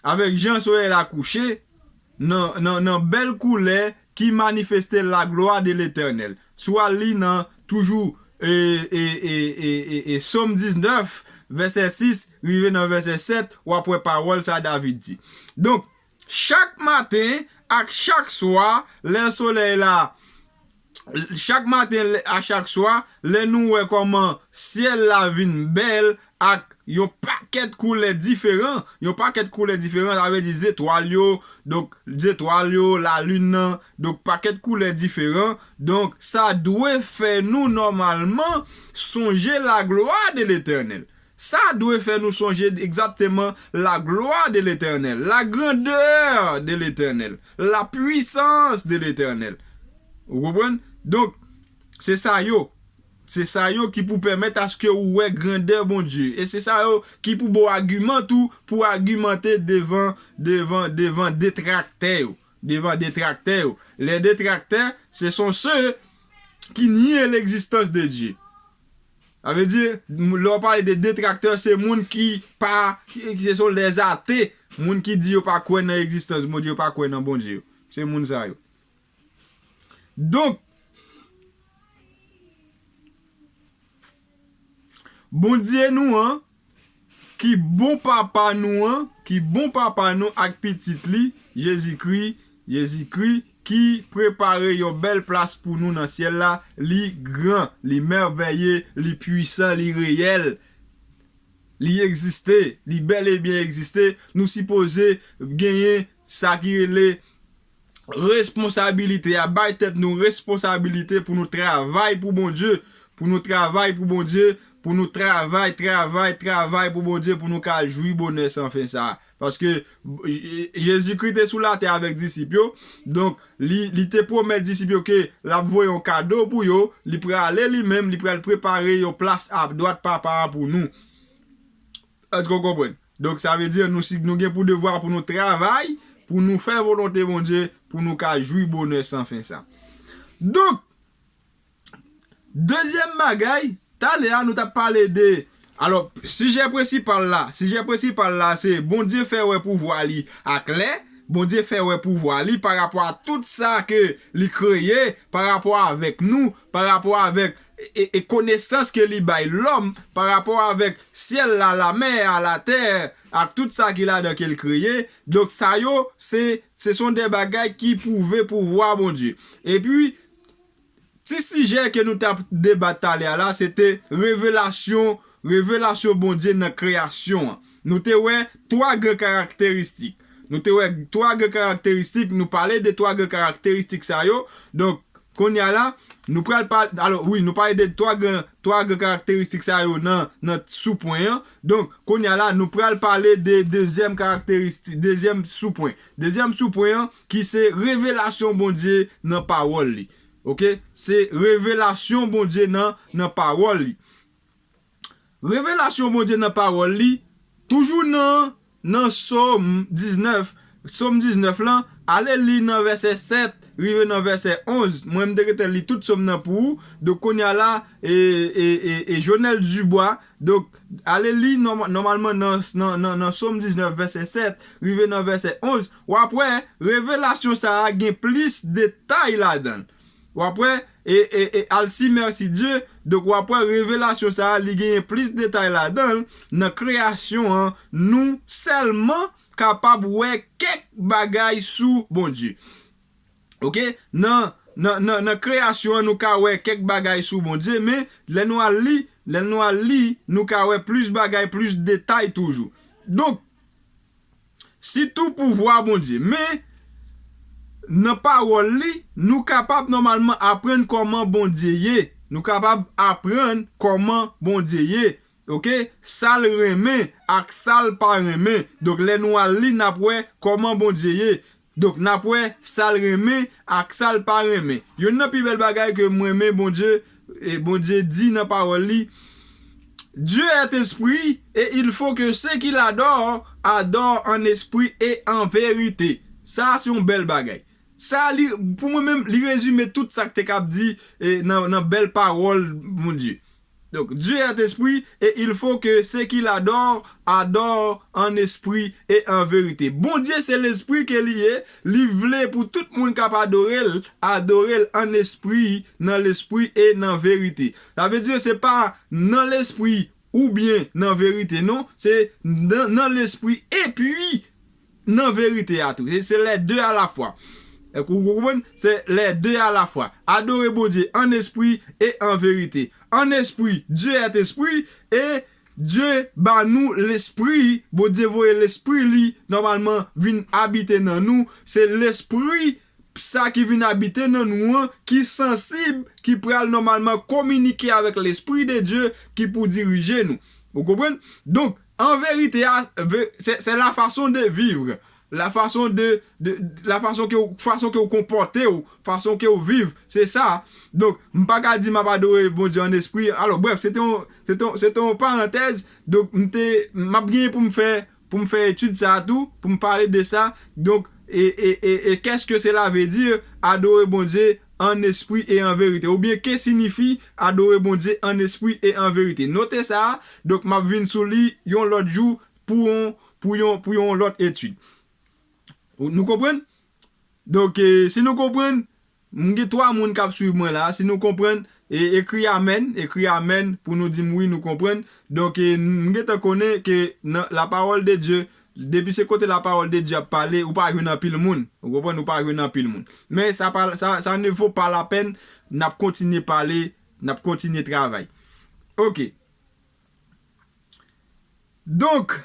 avèk jan solèy la kouche, nan, nan, nan bèl koulè ki manifeste laglwa de Letènèl. Si w al li nan toujou, e, e, Sòm diznèf, vèsè sis, rive nan vèsè sèt, w ap wè pawòl sa David di. Donk, chak maten ak chak swa, lè solèy la, chak maten, lè, a chak swa, lè nou wè kòman syèl la vin bèl ak yon pakèt koulè diferan, yon pakèt koulè diferan, sa vle di zetwal yo, donk, zetwal yo, lalin nan, donk, pakèt koulè diferan. Donk, sa dwe fè nou nòmalman sonje laglwa de Letènèl. Sa dwe fè nou sonje egzakteman laglwa de Letènèl, la grandeur de l'Éternel, la puissance de l'Éternel. Ou konprann? Donk, se sa yo. Se sa yo ki pou pèmèt aske ou wè grandè Bondye. E se sa yo ki pou ba w agiman tou pou agimante devan, devan, devan detraktè yo. Devan detraktè yo. Les détracteurs, ce sont ceux qui nient l'existence de Dieu. Sa vle di, lè w pale de detraktè, se moun ki pa, ki, se son les athées, moun ki di yo pa kwè nan egzistans Bondye, yo pa kwè nan Bondye yo. Se moun sa yo. Donk, Bondye nou an, ki bon papa nou an, ki bon papa nou ak pitit li, Jezikri, Jezikri, ki prepare yon bèl plas pou nou nan syèl la, li gran, li mèvèye, li pwisan, li reyèl, li egziste, li bèl e byen egziste, nou sipoze genyen sa ki rele responsabilite a, bay tèt nou responsabilite pou nou travay pou Bondye, pou nou travay pou Bondye, pou nou travay, travay, travay pou Bondye, pou nou ka jwi bonè san fen sa a. Paske Jezikri te sou latè avèk disip yo, donk li, li te pwomèt disip yo ke l ap voye yon kado pou yo, li prale li menm, li pral prepare yon plas adwat Papa a pou nou. Èske w konprann? Donk, sa vle di, nou, si nou gen pou devwa pou nou travay, pou nou fè volonte Bondye, pou nou ka jwi bonè san fen sa. Donk, dezyèm bagay, talè a, nou t ap pale de, alò, sijè prensipal la, sijè prensipal la, se Bondye fè wè pouvwa li aklè, Bondye fè wè pouvwa li pa rapò a tout sa ke li kreye, pa rapò avèk nou, pa rapò avèk e, e konesans ke li bay lòm pa rapò avèk syèl la, lamè a, latè, ak tout sa ki ladan ke l kreye. Donk, sa yo, se, se son de bagay ki pwouve pouvwa Bondye. Epi, ti sijè ke nou t ap debat talè a la, se te revelasyon, revelasyon Bondye nan kreyasyon an. Nou te wè twa gran karakteristik. Nou te wè twa gran karakteristik, nou pale de twa gran karakteristik sa yo. Donk, kounye a la, nou pral pale, alò, wi, nou pale de twa gran, twa gran karakteristik sa yo nan, nan soupwen an. Donk, kounye a la, nou pral pale de dezyèm karakteristik, dezyèm soupwen. Dezyèm soupwen an, ki se revelasyon Bondye nan pawòl li. Oke? Se revelasyon Bondye nan, nan pawòl li. Revelasyon Bondye nan pawòl li, toujou nan, nan Sòm diznèf, Sòm diznèf lan, ale li nan vèsè sèt, rive nan vèsè onz. Mwen, m te gentan li tout Sòm nan pou ou. Donk, kounye a la, e, e, e, e Jonel Dubois. Donk, ale li nòma-, nòmalman nan, nan, nan, nan Sòm diznèf, vèsè sèt, rive nan vèsè onz. W ap wè, revelasyon sa a gen plis detay ladan l. W ap wè, e, e, e al si mèsi Dye, donk w ap wè revelasyon sa a, li genyen plis detay ladan l, nan kreyasyon an, nou sèlman kapab wè kèk bagay sou Bondye. Oke? Nan, nan, nan, nan kreyasyon an, nou ka wè kèk bagay sou Bondye, men lè nou al li, lè nou al li, nou ka wè plis bagay, plis detay toujou. Donk, sitou pouvwa Bondye. Men, nan pawòl li, nou kapab nòmalman aprann kòman Bondye ye. Nou kapab aprann kòman Bondye ye. Oke? Sa l renmen ak sa l pa renmen. Donk, lè nou al li, n ap wè kòman Bondye ye. Donk, n ap wè sa l renmen ak sa l pa renmen. Youn nan pi bèl bagay ke m renmen Bondye, e Bondye di nan pawòl li, Dieu est esprit, et il faut que ceux qui l'adorent adorent en esprit et en vérité. Sa, se yon bèl bagay. Sa, li, pou mwen menm, li rezime tout sa k te kab di, e, nan, nan bèl pawòl Bondye. Donk, Dieu est esprit, et il faut que ceux qui l'adorent adorent en esprit et en vérité. Bondye se lespri ke li ye, li vle pou tout moun k ap adore l, adore l an espri, nan lespri e nan verite. Sa vle di, se pa nan lespri oubyen nan verite, non, se nan, nan lespri epi nan verite a tou. Se, se les deux à la fois. Èske w konprann? Se les deux à la fois. Adore Bondye an espri e an verite. An espri, Dieu est esprit, e Dieu ba nou lespri, Bondye voye lespri li, nòmalman, vin abite nan nou. Se lespri sa ki vin abite nan nou an, ki sansib, ki pral nòmalman kominike avèk Lespri de Dye ki pou dirije nou. Ou konprann? Donk, an verite a, ve-, c'est, c'est la façon de vivre. La façon de, de, la façon ke w, façon ke w konpòte w, façon ke w viv, se sa. Donk, m pa ka di m ap adore Bondye an espri. Alò, brèf, se te yon, se te yon, se te yon parantèz. Donk, m te, m ap genyen pou m fè, pou m fè etid sa a tou, pou m pale de sa. Donk, e, e, e, e qu'est-ce que cela veut dire, adore Bondye an espri e an verite? Oubyen, ke sinifi adore Bondye an espri e an verite? Note sa a. Donk, m ap vin sou li yon lòt jou pou yon, pou yon, pou yon lòt etid. Nou konprann? Donk, e, si nou konprann, m gen twa moun k ap swiv mwen la. Si nou konprann, e, ekri amèn, ekri amèn pou nou di m wi, nou konprann. Donk, e, m gentan konnen ke nan la parole de Dieu, depi se kote la parole de Dieu ap pale, ou pa jwenn anpil moun. Ou konprann, ou pa jwenn anpil moun. Men sa pa, sa, ça ne vaut pas la peine, n ap kontinye pale, n ap kontinye travay. Ok. Donk,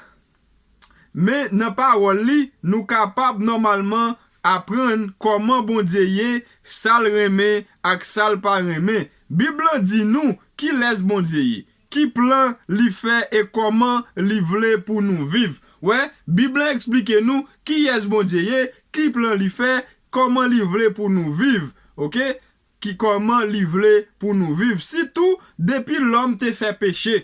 men nan pawòl li, nou kapab nòmalman aprann kòman Bondye ye, sa l renmen ak sa l pa renmen. Bib lan di nou kilès Bondye ye, ki plan li fè e kòman li vle pou nou viv. Wè, Bib lan eksplike nou kiyès Bondye ye, ki plan li fè, kòman li vle pou nou viv. Oke? Ki kòman li vle pou nou viv. Sitou, depi lòm te fè peche.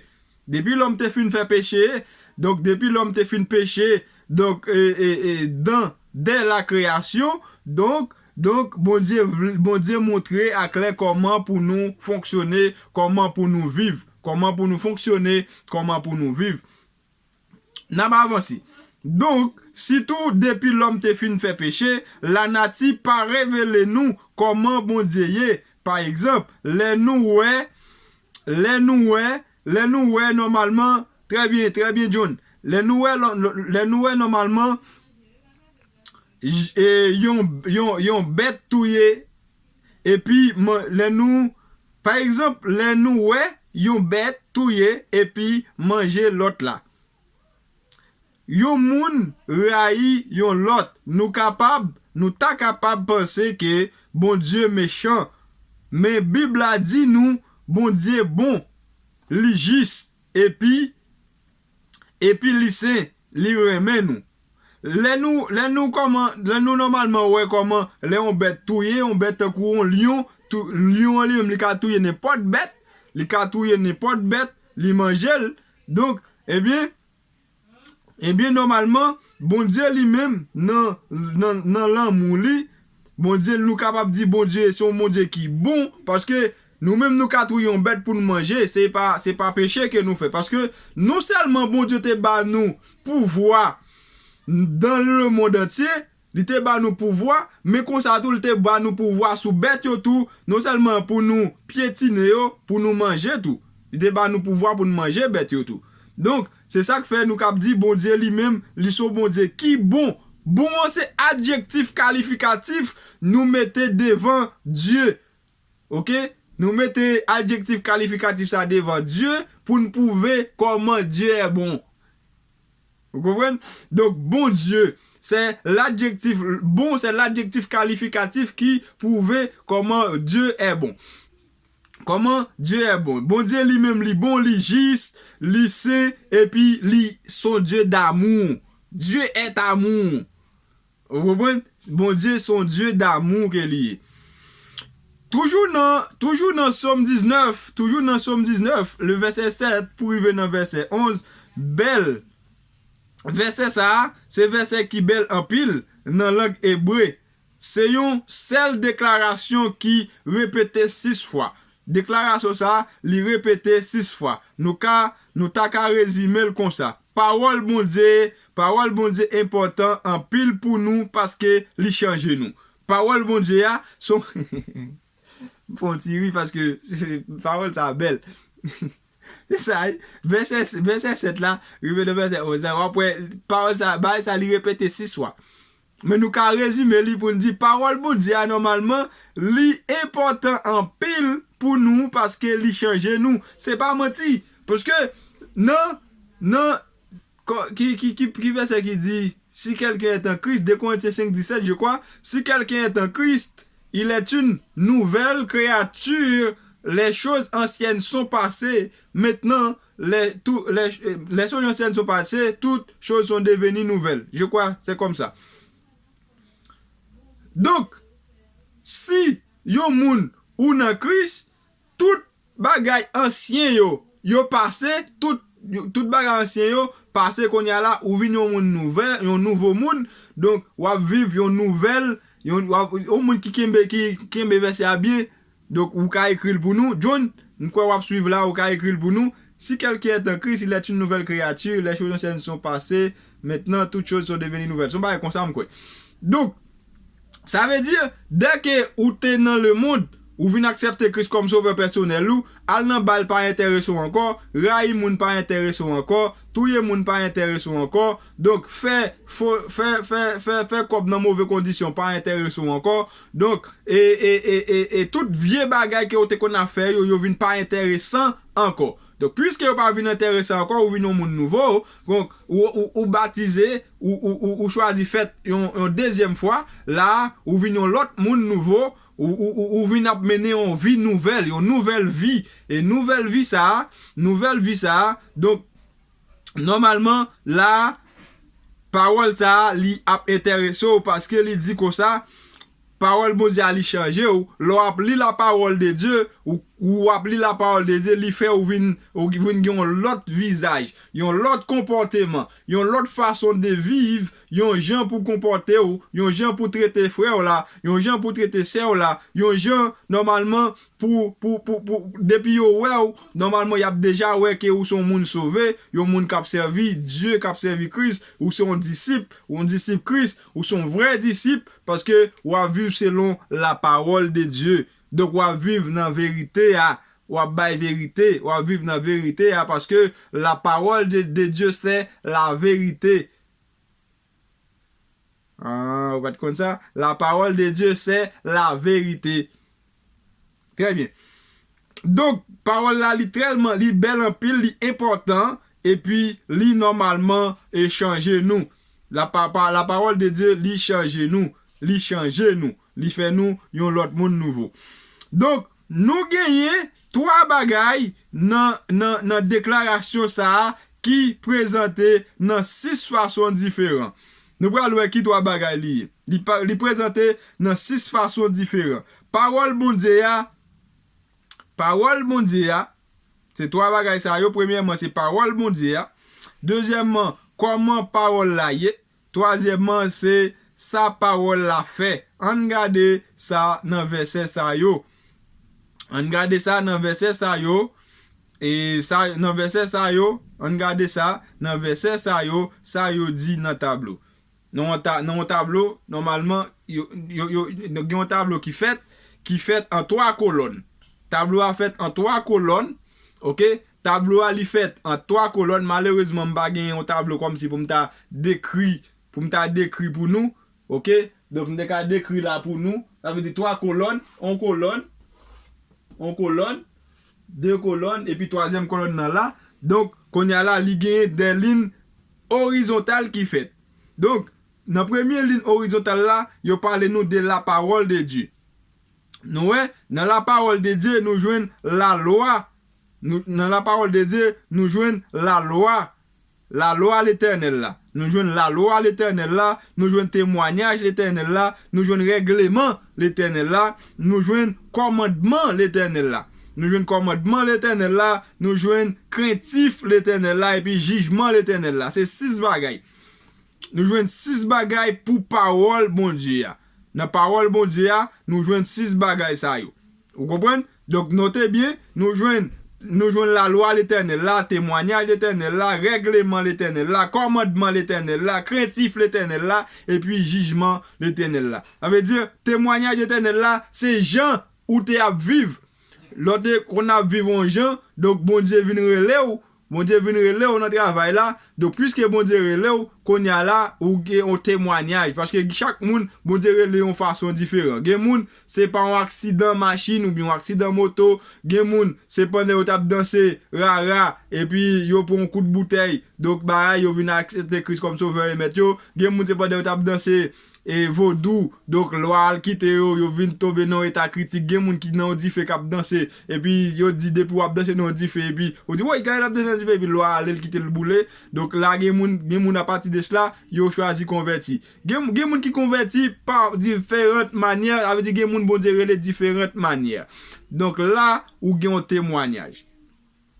Depi lòm te fin fè peche, donk, depi lòm te fin peche, donk, e, e, e, dan, dè la kreyasyon, donk, donk, Bondye vle, Bondye montre aklè kòman pou nou fonksyone, kòman pou nou viv, kòman pou nou fonksyone, kòman pou nou viv. N ap avanse. Donk, sitou depi lòm te fin fè peche, lanati pa revele nou kòman Bondye ye. Pa egzanp, lè nou wè, lè nou wè, lè nou wè nòmalman, trè byen, trè byen, John. Lè nou wè, lò- lò- lè nou wè nòmalman, j- e, yon, yon, yon bèt touye, epi man- lè nou, pa egzanp, lè nou wè yon bèt touye epi manje lòt la. Yon moun rayi yon lòt, nou kapab, nou ta kapab panse ke Bondye mechan. Men Bib la di nou Bondye bon, li jis, epi, epi li sen, li renmen nou. Lè nou, lè nou kòman, lè nou nòmalman wè kòman lè yon bèt touye, yon bèt tankou yon lyon, tou- lyon an li menm li ka touye nenpòt bèt, li ka touye nenpòt bèt, li manje l. Donk, ebyen, ebyen, nòmalman, Bondye li menm, nan, nan, nan lanmou li, Bondye, nou kapab di Bondye se yon Bondye ki bon, paske nou menm nou ka touye yon bèt pou nou manje, se pa, se pa peche ke nou fè. Paske non sèlman Bondye te ba nou pouvwa dans le monde entier, li te ba nou pouvwa, men konsa tou, li te ba nou pouvwa sou bèt yo tou, non sèlman pou nou pyetine yo, pou nou manje tou. Li te ba nou pouvwa pou nou manje bèt yo tou. Donk, se sa k fè nou kab di Bondye li menm, li se yon Bondye ki bon. Bon an se adjektif kalifikatif nou mete devan Dye. Oke? Nou mete adjektif kalifikatif sa devan Dye pou n pwouve kòman Dye è bon. Ou konprann? Donk, Bondye, se ladjektif, bon, se ladjektif kalifikatif ki pwouve kòman Dye è bon. Kòman Dye è bon? Bondye li menm, li bon, li jis, li sen, epi li se yon Dye damou. Dieu est amour. Ou konprann? Bondye se yon Dye damou ke li ye. Toujou nan, toujou nan Sòm diznèf, toujou nan Sòm diznèf, le vèsè sèt pou rive nan vèsè onz, bèl. Vèsè sa a, se vèsè ki bèl anpil nan lang ebre. Se yon sèl deklarasyon ki repete sis fwa. Deklarasyon sa a, li repete sis fwa. Nou ka, nou ta ka rezime l konsa. Pawòl Bondye, pawòl Bondye enpòtan anpil pou nou paske li chanje nou. Pawòl Bondye a, son, m fè yon ti ri paske pawòl sa a bèl. Se sa, wi. Vèsè, vèsè sèt la, rive nan vèsè onz la, w ap wè, pawòl sa, bagay sa, li repete sis fwa. Men nou ka rezime li pou n di, pawòl Bondye a, nòmalman, li enpòtan anpil pou nou, paske li chanje nou. Se pa manti. Paske nan, nan, kò- ki, ki, ki, ki vèsè ki di, si quelqu'un est en Christ, deux Corinthiens cinq dix-sept, je crois, si quelqu'un est en Christ, il est une nouvelle créature, les choses anciennes sont passées, maintenant, les, tout, les, les choses anciennes sont passées, toutes choses sont devenues nouvelles. Je crois, c'est comme ça. Donk, si yon moun ou nan Kris, tout bagay ansyen yo, yo pase, tout, tout bagay ansyen yo pase, kounye a la, ou vin yon moun nouvè, yon nouvo moun. Donk, w ap viv yon nouvèl, yon, w ap, yon moun ki kenbe, ki kenbe vèsè a byen. Donk, ou ka ekri l pou nou. John, m kwè w ap swiv la, ou ka ekri l pou nou. Si quelqu'un est en Christ, il est une nouvelle créature. Les choses anciennes sont passées. Maintenant, toutes choses sont devenues nouvelles. Se yon bagay konsa, m kwè. Donk, sa vle di, dèke ou te nan lemonn, ou vin aksepte Kris kòm sovè pèsonèl ou, al nan bal pa enterese w ankò, rayi moun pa enterese w ankò, touye moun pa enterese w ankò. Donk, fè, fo, fè, fè, fè, fè kòb nan move kondisyon pa enterese w ankò. Donk, e, e, e, e, e tout vye bagay ke w te konn ap fè yo, yo vin pa enteresan ankò. Donk, piske yo pa vin enteresan ankò, ou vin yon moun nouvo. Donk, ou, ou, ou batize, ou, ou, ou, ou chwazi fèt yon, yon dezyèm fwa. La, ou vin yon lòt moun nouvo. Ou, ou, ou, ou vin ap mennen yon vi nouvèl, yon nouvèl vi. E nouvèl vi sa a, nouvèl vi sa a, donk, nòmalman, la, pawòl sa a, li ap enterese w paske li di konsa, pawòl Bondye a, li chanje w. Lè w ap li la parole de Dieu, ou, ou ap li la parole de Dieu, li fè ou vin, ou vin gen yon lòt vizaj, yon lòt konpòteman, yon lòt fason de viv, yon jan pou konpòte w, yon jan pou trete frè w la, yon jan pou trete sè w la, yon jan, nòmalman, pou, pou, pou, pou, depi yo wè w, nòmalman, y ap deja wè ke ou se yon moun sove, yon moun k ap sèvi Dye, k ap sèvi Kris, ou se yon disip, ou yon disip Kris, ou se yon vrè disip, paske w ap viv selon la parole de Dieu. Donk, w ap viv nan verite a, w ap bay verite, w ap viv nan verite a, paske la parole de, de Dieu, c'est la vérité. Ah, ou pa t konn sa? La parole de Dieu, c'est la vérité. Trè byen. Donk, pawòl la, li tèlman, li bèl anpil, li enpòtan, epi li nòmalman e chanje nou. La, pa, pa, la parole de Dieu, li chanje nou. Li chanje nou. Li fè nou yon lòt moun nouvo. Donk, nou genyen twa bagay nan, nan, nan deklarasyon sa a ki prezante nan sis fason diferan. Nou pral wè ki twa bagay li ye. Li pa, li prezante nan sis fason diferan. Pawòl Bondye a, pawòl Bondye a, se twa bagay sa yo. Premyèman, se pawòl Bondye a. Dezyèmman, kòman pawòl la ye. Twazyèmman, se sa pawòl la fè. Ann gade sa nan vèsè sa yo. Ann gade sa nan vèsè sa yo. E sa, nan vèsè sa yo, ann gade sa, nan vèsè sa yo, sa yo di nan tablo. Nan yon ta, nan yon tablo, nòmalman, yo, yo, yo, gen yon tablo ki fèt, ki fèt an twa kolòn. Tablo a fèt an twa kolòn, oke? Tablo a, li fèt an twa kolòn. Malerezman, m pa gen yon tablo kòmsi pou m ta dekri, pou m ta dekri pou nou, oke? Donk, m te ka dekri la pou nou. Sa vle di twa kolòn, yon kolòn, yon kolòn, de kolòn, epi twazyèm kolòn nan la. Donk, kounye a la, li genyen de lin orizontal ki fèt. Donk, nan premye lin orizontal la, yo pale nou de la parole de Dieu. Nou wè, nan la parole de Dieu, nou jwenn lalwa. Nou, nan la parole de Dieu, nou jwenn lalwa. Lalwa Letènèl la. Nou jwenn lalwa Letènèl la, nou jwenn temwanyaj Letènèl la, nou jwenn règleman Letènèl la, nou jwenn kòmandman Letènèl la. Nou jwenn kòmandman Letènèl la, nou jwenn krentif Letènèl la, epi jijman Letènèl la. Se sis bagay. Nou jwenn sis bagay pou pawòl Bondye a. Nan pawòl Bondye a, nou jwenn sis bagay sa yo. Ou konprann? Donk, note byen, nou jwenn, nou jwenn lalwa Letènèl la, temwanyaj Letènèl la, règleman Letènèl la, kòmandman Letènèl la, krentif Letènèl la, epi jijman Letènèl la. Sa vle di, temwanyaj Letènèl la, se jan ou te ap viv. Lè w te konn ap viv yon jan, donk Bondye vin rele w, Bondye vin rele w nan travay la. Donk, piske Bondye rele w, kounye a la, ou gen yon temwanyaj. Paske chak moun, Bondye rele yon fason diferan. Gen moun, se pa yon aksidan machin oubyen yon aksidan moto. Gen moun, se pandan yo t ap danse rara, epi yo pran yon kout boutèy. Donk, bagay, yo vin aksepte Kris kòm sovè e mèt yo. Gen moun, se pandan yo t ap danse e vodou. Donk, lwa al kite yo, yo vin tonbe nan yon eta kritik. Gen moun ki nan yon dife k ap danse, epi yo di depi w ap danse nan yon dife, epi ou di, woy, gade l ap danse nan dife, epi lwa ale, l kite l boule. Donk, la, gen moun, gen moun apati de sela, yo chwazi konvèti. Gen, gen moun ki konvèti pa diferan manyè, sa vle di gen moun Bondye rele diferan manyè. Donk, la, ou gen yon temwayaj.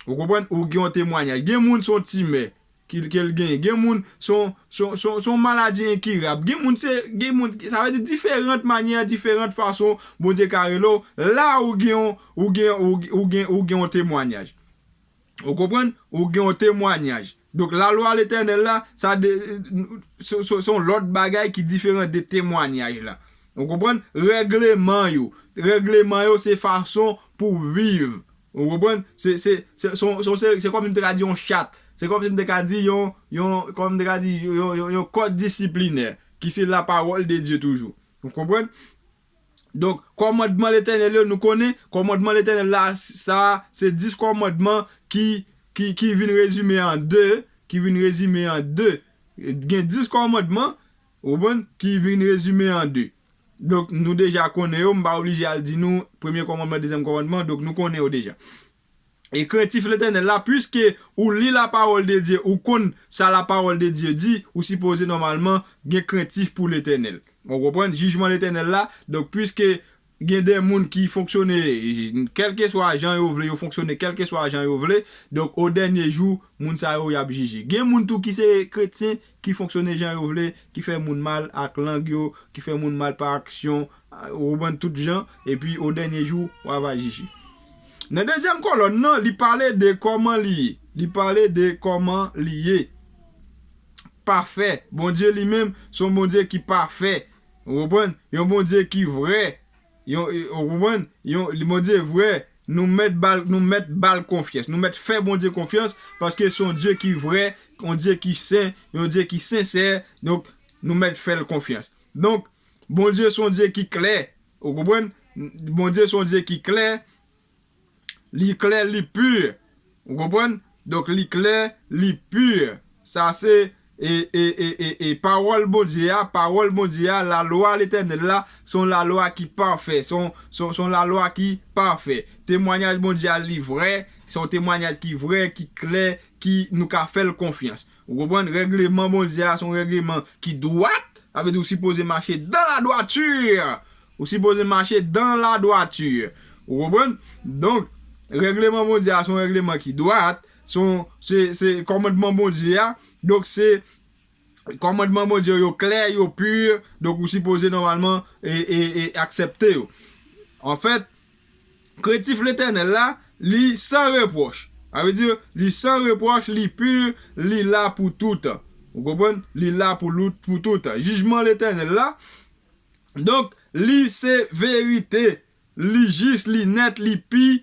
Ou konprann? Ou gen yon temwayaj. Gen moun se yon timè ki, ke l genyen. Gen moun se yon, se yon, se yon, se yon maladi enkirab. Gen moun se, gen moun, sa vle di diferan manyè, diferan fason Bondye ka rele w. La ou gen yon, ou gen, ou, ou gen, ou gen yon temwayaj. Ou konprann? Ou gen yon temwayaj. Donk, lalwa Letènèl la, sa de, se, se, se yon lòt bagay ki diferan de temwayaj la. Ou konprann? Règleman yo. Règleman yo se fason pou viv. Ou konprann? Se, se, se, se, se, se, se kòm si m te ka di yon chat. Se kòm si m te ka di yon, yon, kòm m te ka di yon, yon, yon kòd disiplinè, ki se lapawòl de Dye toujou. Ou konprann? Donk, kòmandman Letènèl yo, nou konnen, kòmandman Letènèl la, sa, se dis kòmandman ki, ki, ki vin rezime an de, ki vin rezime an de. Gen dis kòmandman, ou konprann, ki vin rezime an de. Donk, nou deja konnen yo, m pa oblije al di nou premye kòmandman, dezyèm kòmandman, donk nou konnen yo deja. E krentif Letènèl la, piske ou li lapawòl de Dye, ou konn sa lapawòl de Dye di, ou sipoze nòmalman gen krentif pou Letènèl. Ou konprann? Jijman Letènèl la, donk, piske gen de moun ki fonksyone, kèlkeswa jan yo vle, yo fonksyone kèlkeswa jan yo vle, donk, o dènye jou, moun sa yo, y ap jije. Gen moun tou ki se kretyen, ki fonksyone jan yo vle, ki fè moun mal ak lang yo, ki fè moun mal pa aksyon, ou konprann, tout jan, epi o dènye jou, w a va jije. Nan dezyèm kòlòn nan, li pale de kòman li ye. Li pale de kòman li ye. Pafè. Bondye li menm, se yon Bondye ki pafè. Ou konprann? Yon Bondye ki vrè. Yon, ou konprann? Yon, li Bondye vrè. Nou mèt ba l, nou mèt ba l konfyans. Nou mèt fè Bondye konfyans, paske se yon Dye ki vrè, yon Dye ki sen, yon Dye ki sensè. Donk, nou mèt fè l konfyans. Donk, Bondye se yon Dye ki klè. Ou konprann? Bondye se yon Dye ki klè. Li klè, li pi. Ou konprann? Donk, li klè, li pi. Sa se, e, e, e, e, e pawòl Bondye a, pawòl Bondye a, lalwa Letènèl la, se yon lalwa ki pafè, se yon, se yon, se yon lalwa ki pafè. Temwayaj Bondye a, li vrè, se yon temwayaj ki vrè, ki klè, ki nou ka fè l konfyans. Ou konprann? Règleman Bondye a, se yon règleman ki dwat, sa vle di ou sipoze mache dan ladwati. Ou sipoze mache dan ladwati. Ou konprann? Donk, règleman Bondye a se yon règleman ki dwat, se yon, se, se kòmandman Bondye a. Donk, se kòmandman Bondye yo klè, yo pi, donk ou sipoze nòmalman e, e, e aksepte yo. Anfèt, krentif Letènèl la, li san repwòch. Sa vle di, li san repwòch, li pi, li la pou toutan. Ou konprann? Li la pou, pou toutan. Jijman Letènèl la, donk, li se verite, li jis, li nèt, li pi,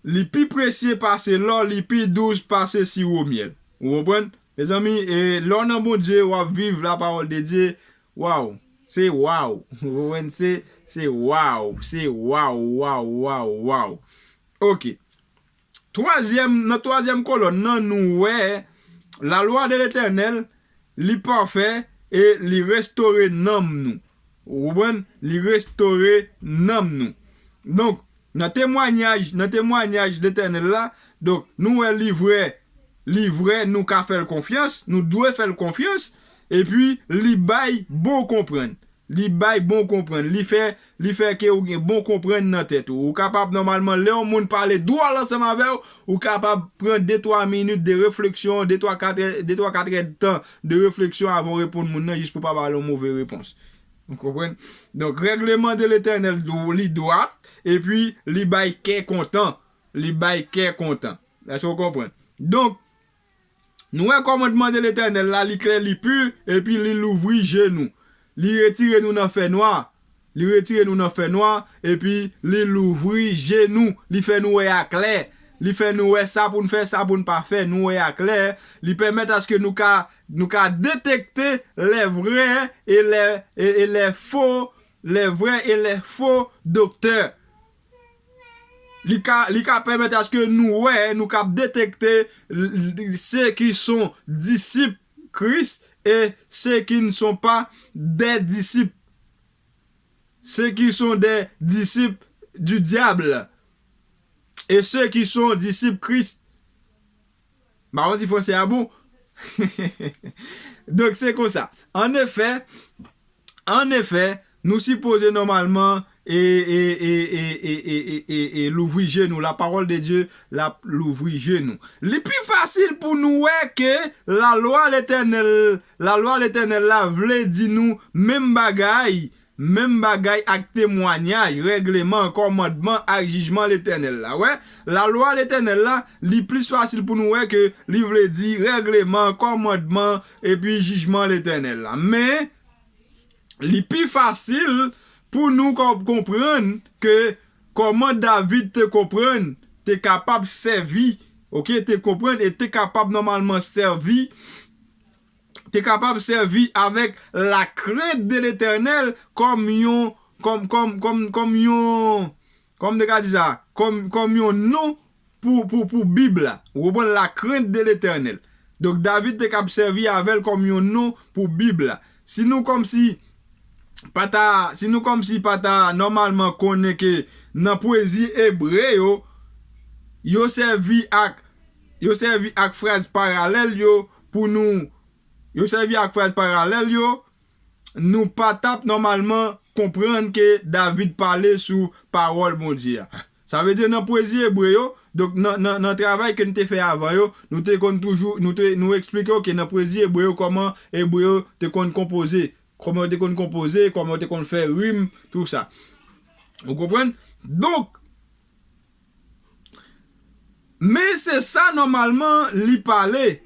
li pi presye pase lò, li pi dous pase siwo myèl. Ou konprann? Mezanmi, e, lè w nan Bondye, w ap viv lapawòl de Dye. Waw! Se waw! Ou konprann? Se, se waw! Se waw, waw, waw, waw! Oke. Twazyèm, nan twazyèm kòlòn nan, nou wè lalwa de Letènèl, li pafè e li restore nanm nou. Ou konprann? Li restore nanm nou. Donk, nan temwayaj, nan temwayaj Letènèl la, donk, nou wè li vrè, li vrè, nou ka fè l konfyans, nou dwe fè l konfyans, epi li bay bon konprann. Li bay bon konprann. Li fè, li fè ke ou gen bon konprann nan tèt ou. Ou kapab nòmalman, lè yon moun pale dwòl ansanm avè w, ou kapab pran de twa minit de refleksyon, de twa kat, de twa kat èdtan de refleksyon avan w reponn moun nan, jis pou pa ba l yon move repons. Ou konprann? Donk, règleman de Letènèl, li dwat, epi li bay kè kontan. Li bay kè kontan. Èske w konprann? Donk, nou wè kòmandman de Letènèl la, li klè, li pi, epi li louvri je nou. Li retire nou nan fènwa. Li retire nou nan fènwa, epi li louvri je nou. Li fè nou wè aklè. Li fè nou wè sa pou n fè, sa pou n pa fè, nou wè aklè. Li pèmèt aske nou ka, nou ka detekte lè vrè e lè, e, e lè fo, lè vrè e lè fo doktè. Li ka, li ka pèmèt aske nou wè, nou kab detekte l, l, se ki son disip Kris et ceux qui ne sont pas des disciples, ceux qui sont des disciples du diable, et ceux qui sont disciples Christ. M pa konn si franse a bon. Donk, se konsa. An efè, an efè, nou sipoze nòmalman e, e, e, e, e, e, e, e, e louvri je nou. La parole de Dieu, l ap louvri je nou. Li pi fasil pou nou wè ke lalwa Letènèl, lalwa Letènèl la vle di nou menm bagay, menm bagay ak temwanyaj, règleman, kòmandman ak jijman Letènèl la. Wè, lalwa Letènèl la, li plis fasil pou nou wè ke li vle di règleman, kòmandman, epi jijman Letènèl la. Men, li pi fasil pou nou kò-, konprann ke kòman David te konprann, te kapab sèvi, oke, te konprann e te kapab nòmalman sèvi, te kapab sèvi avèk la crainte de l'Éternel kòm yon, kòm, kòm, kòm, kòm yon, kòm te ka di sa, kòm, kòm yon non pou, pou, pou Bib la. Ou konprann? La crainte de l'Éternel. Donk, David te kab sèvi avè l kòm yon non pou Bib la. Si nou kòmsi pa ta, si nou kòmsi pa ta nòmalman konnen ke nan pwezi ebre yo, yo sèvi ak, yo sèvi ak fraz paralèl yo pou nou, yo sèvi ak fraz paralèl yo, nou pa t ap nòmalman konprann ke David pale sou pawòl Bondye a. Sa vle di nan pwezi ebre yo, donk nan, nan, nan travay ke n te fè avan yo, nou te konn toujou, nou te, nou eksplike, oke, nan pwezi ebre yo, kòman ebre yo te konn konpoze, kòman yo te konn konpoze, kòman yo te konn fè rim, tou sa. Ou konprann? Donk, men se sa nòmalman li pale.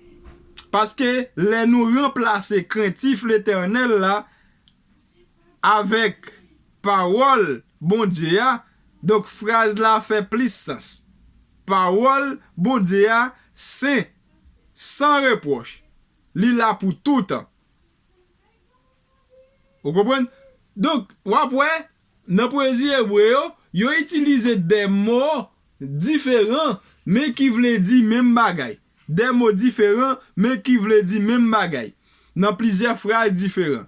Paske lè nou ranplase krentif Letènèl la avèk pawòl Bondye a, donk fraz la fè plis sans. Pawòl Bondye a sen, san repwòch. Li la pou toutan. Ou konprann? Donk, w ap wè, nan pwezi ebre yo, yo itilize de mo diferan, men ki vle di menm bagay. De mo diferan, men ki vle di menm bagay. Nan plizyè fraz diferan.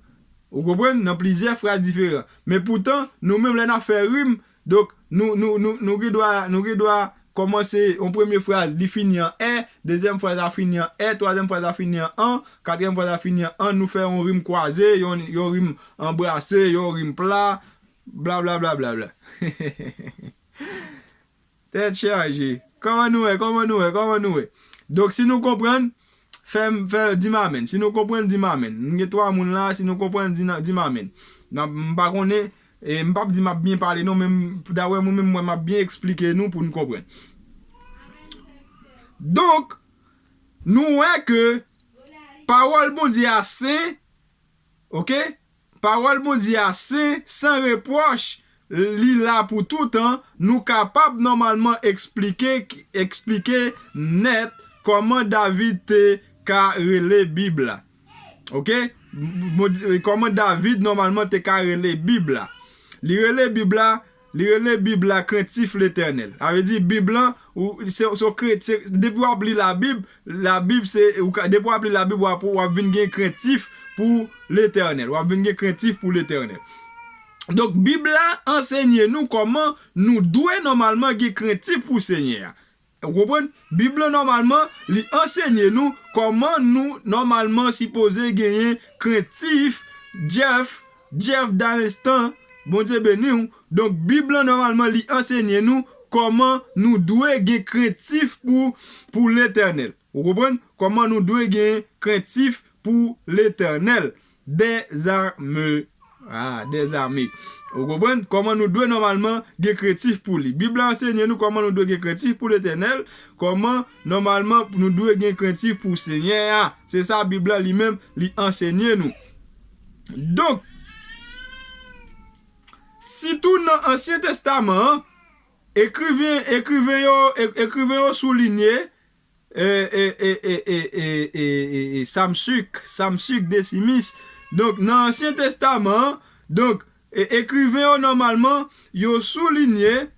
Ou konprann? Nan plizyè fraz diferan. Men poutan, nou menm lè n ap fè rim, donk, nou, nou, nou, nou gen dwa, nou gen dwa kòmanse yon premye fraz, li fini an è, dezyèm fraz la fini an è, twazyèm fraz la fini an an, katriyèm fraz la fini an an, nou fè yon rim kwaze, yon, yon rim anbrase, yon rim pla, bla, bla, bla, bla, bla. Tèt chaje. Kòman nou wè? Kòman nou wè? Kòman nou wè? Donk, si nou konprann, fè m, fè, di m amèn. Si nou konprann, di m amèn. M gen twa moun la, si nou konprann, di, di m amèn. M ap, m pa konnen, e, m p ap di m ap byen pale non, men m, dapre mwen menm, mwen m ap byen eksplike nou pou n konprann. Donk, nou wè ke pawòl Bondye a sen, oke? Pawòl Bondye a sen, san repwòch, li la pou toutan, nou kapab nòmalman eksplike, eksplike nèt kòman David te ka rele Bib la. Oke? Bondye, kòman David nòmalman te ka rele Bib la? Li rele Bib la, li rele Bib la krentif Letènèl. Sa vle di Bib lan, ou, se, se, se, depi w ap li Labib, Labib se, ou ka, depi w ap li Labib, w ap, w ap vin gen krentif pou Letènèl. W ap vin gen krentif pou Letènèl. Donk, Bib la ansenye nou kòman nou dwe nòmalman gen krentif pou Senyè a. Ou konprann? Bib la nòmalman, li ansenye nou kòman nou nòmalman sipoze genyen krentif. Jeff, Jeff Danestan, Bondye beni w. Donk, Bib la nòmalman, li ansenye nou kòman nou dwe gen krentif pou, pou Letènèl. Ou konprann? Kòman nou dwe gen krentif pou Letènèl. Dèzame. Ah, dèzame. Ou konprann? Kòman nou dwe nòmalman gen krentif pou li. Bib la ansenye nou kòman nou dwe gen krentif pou Letènèl, kòman nòmalman nou dwe gen krentif pou Senyè a. Se sa Bib la li menm li ansenye nou. Donk, sitou nan Ansyen Testaman an, ekriven, ekriven yo, e, ekriven yo soulinye, e, e, Samsuk, Samsuk Desimis. Donk, nan Ansyen Testaman an, donk, e, ekriven yo nòmalman, yo soulinye,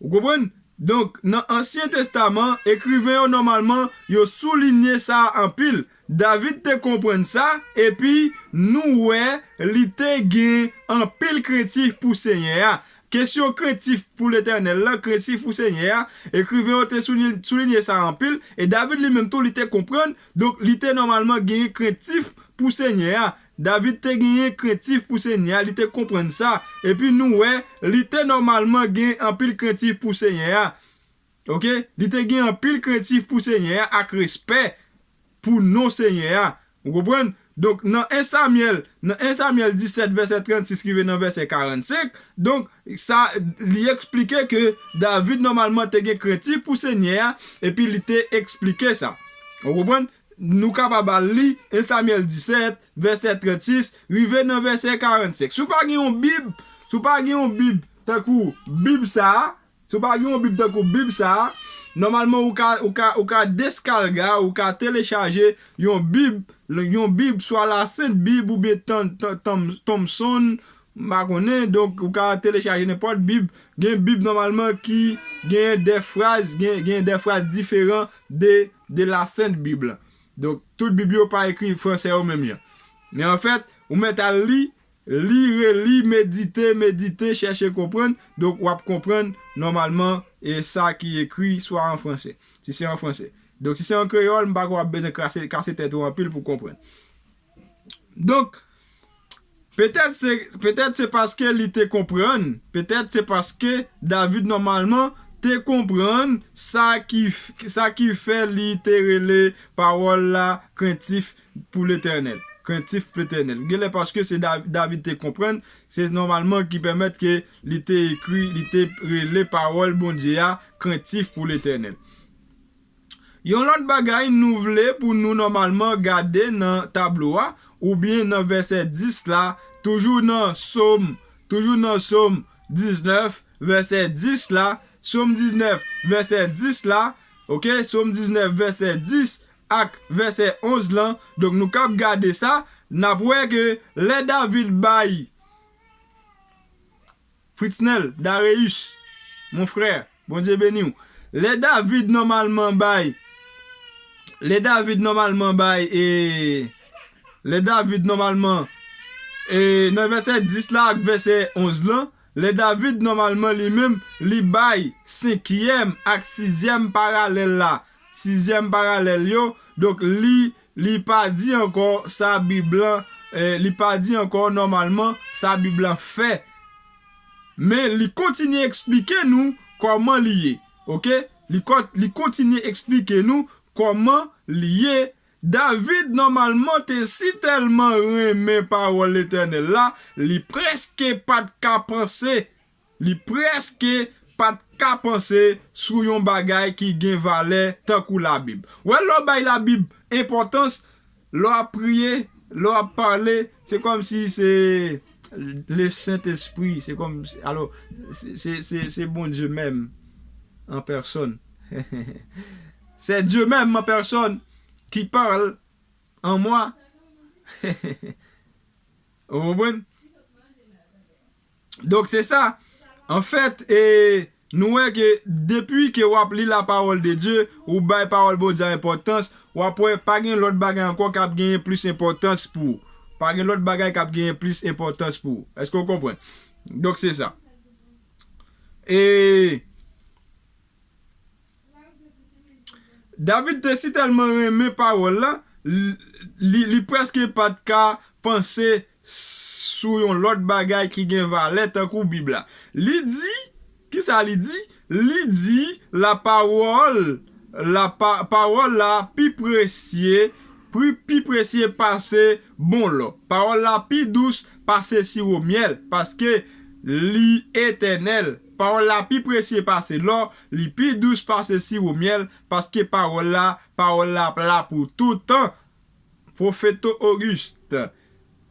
ou konprann? Donk, nan Ansyen Testaman, ekriven yo nòmalman, yo soulinye sa anpil. David te konprann sa, epi nou wè li te gen anpil krentif pou Senyè a. Kesyon krentif pou Letènèl la, krentif pou Senyè a, ekriven yo te souliy-, soulinye sa anpil, e David li menm tou, li te konprann, donk, li te nòmalman genyen krentif pou Senyè a. David te genyen krentif pou Senyè a, li te konprann sa, epi nou wè, li te nòmalman gen anpil krentif pou Senyè a. Oke? Li te gen anpil krentif pou Senyè a ak respè pou non Senyè a. Ou konprann? Donk, nan en Samyèl, nan en Samyèl disèt, vèsè trannsis rive nan vèsè karannsenk, donk, sa, li eksplike ke David nòmalman te gen krentif pou Senyè a, epi li te eksplike sa. Ou konprann? Nou kapab al li en Samyèl disèt, vèsè trannsis, rive nan vèsè karannsenk. Si w pa gen yon Bib, si w pa gen yon Bib tankou Bib sa a, si w pa gen yon Bib tankou Bib sa a, nòmalman ou ka, ou ka, ou ka deskalga, ou ka telechaje yon Bib, yon Bib, swa la Sent Bib oubyen Thom-, Thom-, Thom-, Thompson, m pa konnen, donk ou ka telechaje nenpòt Bib. Gen Bib nòmalman ki gen de fraz, gen, gen de fraz diferan de, de la Sent Bib la. Donk, tout Bib yo pa ekri fransè yo menm jan. Men anfèt, ou mèt al li, li, reli, medite, medite, chèche konprann. Donk, w ap konprann nòmalman e sa ki ekri swa an fransè. Si se an fransè. Donk, si se an kreyòl, m pa kwè w ap bezwen kase, kase tèt ou anpil pou konprann. Donk, petèt se, petèt se paske li te konprann, petèt se paske David nòmalman te konprann sa ki, sa ki fè li te rele pawòl la krentif pou Letènèl. Krentif pou Letènèl. Genlè paske se Da-, David te konprann, se nòmalman ki pèmèt ke li te ekri, li te rele pawòl Bondye a krentif pou Letènèl. Yon lòt bagay nou vle pou nou nòmalman gade nan tablo a, oubyen nan vèsè dis la, toujou nan Sòm, toujou nan Sòm diznèf, vèsè dis la, Sòm diznèf, vèsè dis la, oke, Sòm diznèf, vèsè dis ak vèsè onz lan, donk nou kab gade sa, n ap wè ke lè David bay Fritznel, Dareus, mon frè, Bondye beni w. Lè David nòmalman bay, lè David nòmalman bay, e, lè David nòmalman, e, nan vèsè dis la ak vèsè onz lan, lè David nòmalman li menm, li bay senkyèm ak sizyèm paralèl la, sizyèm paralèl yo, donk li li pa di ankò sa Bib lan, eh, li pa di ankò nòmalman sa Bib lan fè. Men li kontinye eksplike nou kòman li ye. Oke? Li kon-, li kontinye eksplike nou kòman li ye. David nòmalman te si tèlman renmen pawòl Letènèl la, li prèske pa t ka panse Li prèske pa t ka panse sou yon bagay ki gen valè tankou Labib. Wè, lè w bay Labib enpòtans, lè w ap priye, lè w ap pale, se kòmsi se le Sentespri, se kòm, alò, se, se, se, se Bondye menm an pèsòn. C'est Dieu même en personne qui parle en moi. Ou konprann? Donk, se sa. Anfèt, e, nou wè ke depi ke w ap li la parole de Dieu, ou bay pawòl Bondye a enpòtans, w ap wè pa gen lòt bagay ankò k ap genyen plis enpòtans pou ou. Pa gen lòt bagay k ap genyen plis enpòtans pou ou. Èske w konprann? Donk, se sa. E, David te si tèlman renmen pawòl la, li, li, li prèske pa t ka panse sou yon lòt bagay ki gen valè tankou Bib la. Li di, kisa li di? Li di, la parole, la pa-, pawòl la pi presye, pi, pi presye pase bon lò. Pawòl la pi dous pase siwo myèl, paske li etènèl. Pawòl la pi presye pase lò, li pi dous pase siwo myèl, paske pawòl la, pawòl la la pou tout tan. Pwofeto Auguste.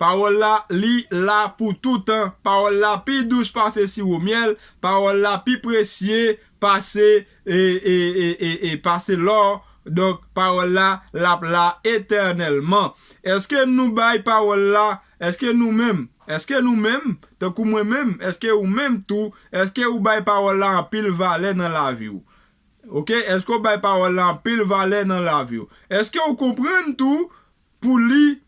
Pawòl la, li la pou tout tan. Pawòl la pi dous pase siwo myèl. Pawòl la pi presye pase, e, e, e, e, e, pase lò. Donk, pawòl la, l ap la etènèlman. Èske nou bay pawòl la? Èske nou menm? Èske nou menm? Tankou mwen menm? Èske ou menm tou? Èske ou bay pawòl la anpil valè nan lavi w? Oke? Èske w bay pawòl la anpil valè nan lavi w? Èske w konprann tou pou li,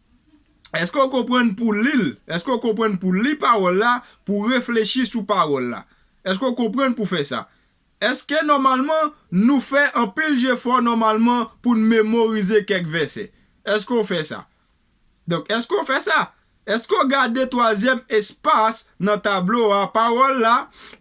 èske w konprann pou li l? Èske w konprann pou li pawòl la, pou reflechi sou pawòl la? Èske w konprann pou fè sa? Èske nòmalman nou fè anpil jefò nòmalman pou n memorize kèk vèsè? Èske w fè sa? Donk, èske w fè sa? Èske w gade twazyèm espas nan tablo a? Pawòl la,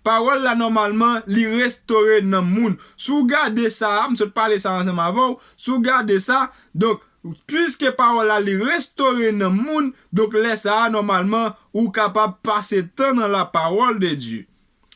pawòl la nòmalman li restore nanm moun. Si w gade sa, m sot pale sa ansanm avè w, si w gade sa, donk, piske pawòl la li restore nanm moun, donk lè sa a nòmalman ou kapab pase tan nan la parole de Dieu.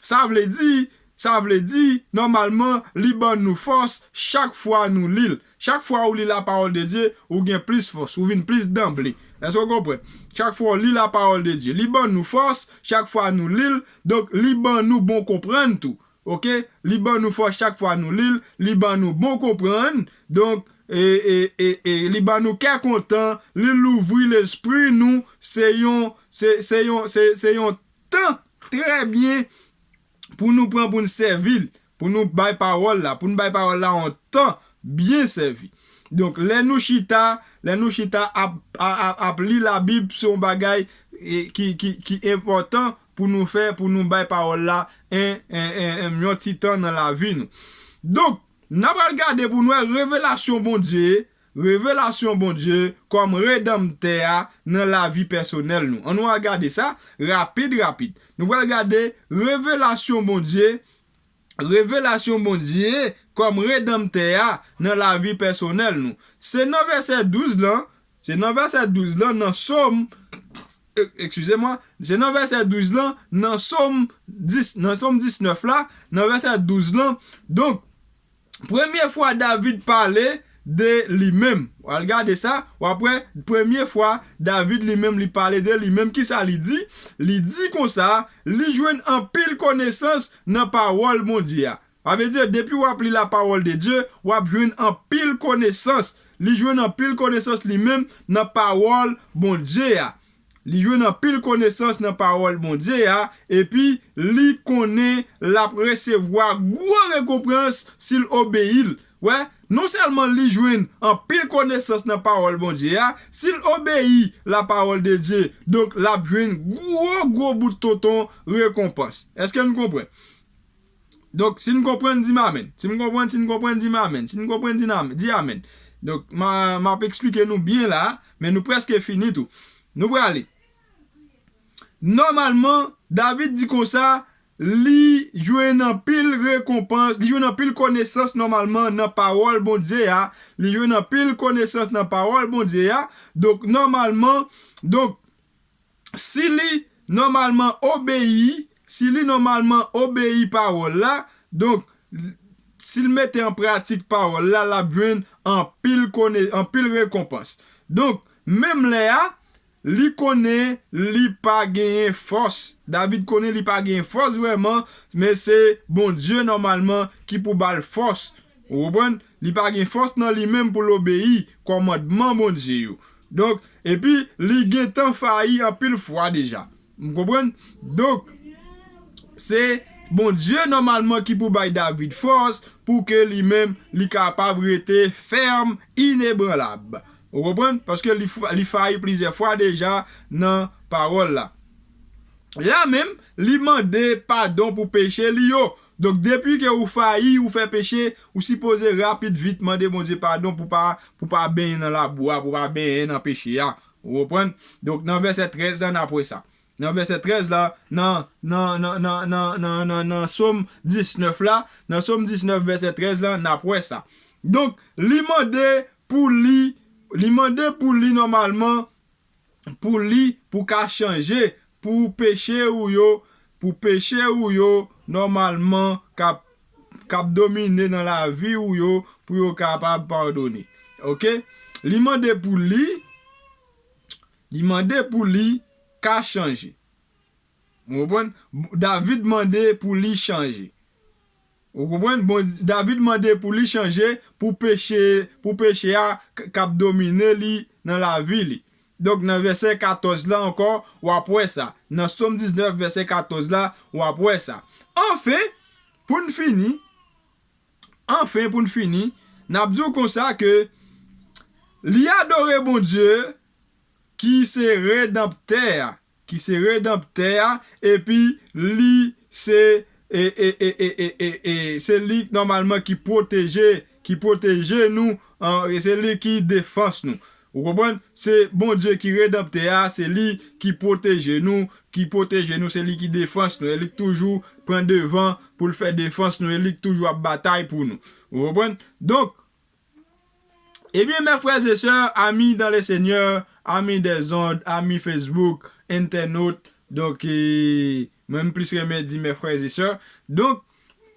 Sa vle di, sa vle di, nòmalman, li ban nou fòs chak fwa nou li l. Chak fwa ou li la parole de Dieu, ou gen plis fòs, ou vin plis danble. Èske w konprann? Chak fwa ou li la parole de Dieu, li ban nou fòs chak fwa nou li l, donk li ban nou bon konprann tou. Oke? Li ban nou fòs chak fwa nou li l, li ban nou bon konprann. Donk, e, e, e, e, li ban nou kè kontan, li louvri lespri nou, se yon, se, se yon, se, se yon tan trè byen pou nou pran pou n sèvi l, pou nou bay pawòl la, pou nou bay pawòl la yon tan byen sèvi. Donk, lè nou chita, lè nou chita ap, ap, ap, ap li Labib, se yon bagay e, ki, ki, ki enpòtan pou nou fè, pou nou bay pawòl la en, en, en, en, yon ti tan nan lavi nou. Donk, n a pral gade pou n wè revelasyon Bondye, revelasyon Bondye kòm redanmtè a nan lavi pèsonèl nou. Ann nou al gade sa rapid, rapid. Nou pral gade revelasyon Bondye, revelasyon Bondye kòm redanmtè a nan lavi pèsonèl nou. Se nan vèsè douz lan, se nan vèsè douz lan nan Sòm, e, eskize mwen, se nan vèsè douz lan nan Sòm dis, nan Sòm diznèf la, nan vèsè douz lan. Donk, premye fwa David pale de li menm. W al gade sa, w ap wè, premye fwa David li menm li pale de li menm, kisa li di? Li di konsa, li jwenn anpil konesans nan pawòl Bondye a. Sa vle di, depi w ap li la parole de Dieu, w ap jwenn anpil konesans. Li jwenn anpil konesans li menm nan pawòl Bondye a. Li jwenn anpil konesans nan pawòl Bondye a, epi li konnen l ap resevwa gwo rekonpans si l obeyi l. Wè, non sèlman li jwenn anpil konesans nan pawòl Bondye a, si l obeyi la parole de Dieu, donk l ap jwenn gwo, gwo bout tonton rekonpans. Èske n konprann? Donk, si n konprann, di m amèn. Si m konprann, si n konprann, di m amèn. Si n konprann, di n amèn, di amèn. Donk, m a, m ap eksplike nou byen la, men nou prèske fini tou. Nou prale. Nòmalman, David di konsa, li jwenn anpil rekonpans, li jwenn anpil konesans nòmalman nan pawòl Bondye a, li jwenn anpil konesans nan pawòl Bondye a. Donk, nòmalman, donk, si li nòmalman obeyi, si li nòmalman obeyi pawòl la, donk, si l mete an pratik pawòl la, l ap jwenn anpil kone-, anpil rekonpans. Donk, menm lè a, li konnen li pa genyen fòs. David konnen li pa genyen fòs vrèman, men se Bondye nòmalman ki pou ba l fòs. Ou konprann? Li pa gen fòs nan li menm pou l obeyi kòmandman Bondye yo. Donk, epi li gentan fayi anpil fwa deja. M konprann? Donk, se Bondye nòmalman ki pou bay David fòs pou ke li menm li kapab rete fèm, inebranlab. Ou konprann? Paske li, f-, li fayi plizyè fwa deja nan pawòl la. La menm, li mande padon pou peche li yo. Donk, depi ke ou fayi, ou fè peche, ou sipoze rapid vit mande Bondye padon pou pa, pou pa benyen nan labou a, pou pa benyen nan peche a. Ou konprann? Donk, nan vèsè trèz la, n ap wè sa. Nan vèsè trèz la, nan, nan, nan Sòm diznèf la, nan Sòm diznèf, vèsè trèz la, n ap wè sa. Donk, li mande pou li, li mande pou li nòmalman, pou li, pou ka chanje, pou peche ou yo, pou peche ou yo, nòmalman, k ap, k ap domine nan lavi ou yo, pou yo kapab padone. Oke? Li mande pou li, li mande pou li ka chanje. Ou konprann? David mande pou li chanje. Ou konprann? Bon, David mande pou li chanje, pou peche, pou peche a k-, k ap domine li nan lavi li. Donk, nan vèsè katòz la ankò, w ap wè sa. Nan Sòm diznèf, vèsè katòz la, w ap wè sa. Anfen, pou n fini, anfen, pou n fini, n ap di w konsa ke Li adore Bondye ki se redanptè a, ki se redanptè a, epi li se e, e, e, e, e, e, e, se li nòmalman ki pwoteje, ki pwoteje nou, an, e se li ki defans nou. Ou konprann? Se Bondye ki redanptè a, se li ki pwoteje nou, ki pwoteje nou, se li ki defans nou, e li k toujou pran devan pou l fè defans nou, e li k toujou ap batay pou nou. Ou konprann? Donk, ebyen, mes frères et sœurs, amis dans le Seigneur, amis des ondes, amis Facebook, entènot, donk, e, mwen m plis renmen di mes frères et sœurs. Donk,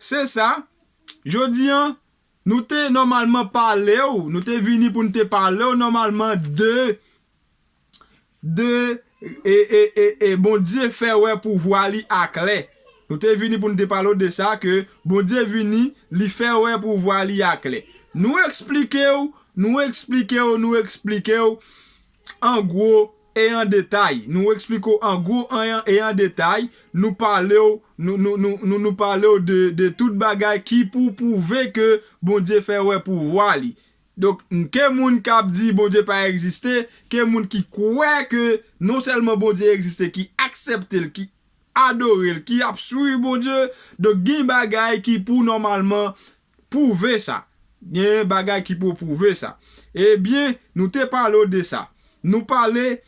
se sa, jodi an, nou te nòmalman pale w, nou te vini pou n te pale w nòmalman de, de, e, e, e, e Bondye fè wè pouvwa li aklè. Nou te vini pou n te pale w de sa, ke Bondye vini, li fè wè pouvwa li aklè. Nou eksplike w, nou eksplike w, nou eksplike w an gwo e an detay. Nou eksplike w an gwo an, e an detay. Nou pale w, nou, nou, nou, nou, nou pale w de, de tout bagay ki pou pwouve ke Bondye fè wè pouvwa li. Donk, n-, ke moun k ap di Bondye pa egziste, ke moun ki kwè ke non sèlman Bondye egziste, ki aksepte l, ki adore l, ki ap swiv Bondye, donk gen bagay ki pou nòmalman pwouve sa. Gen bagay ki pou pwouve sa. Ebyen, nou te pale w de sa. Nou pale,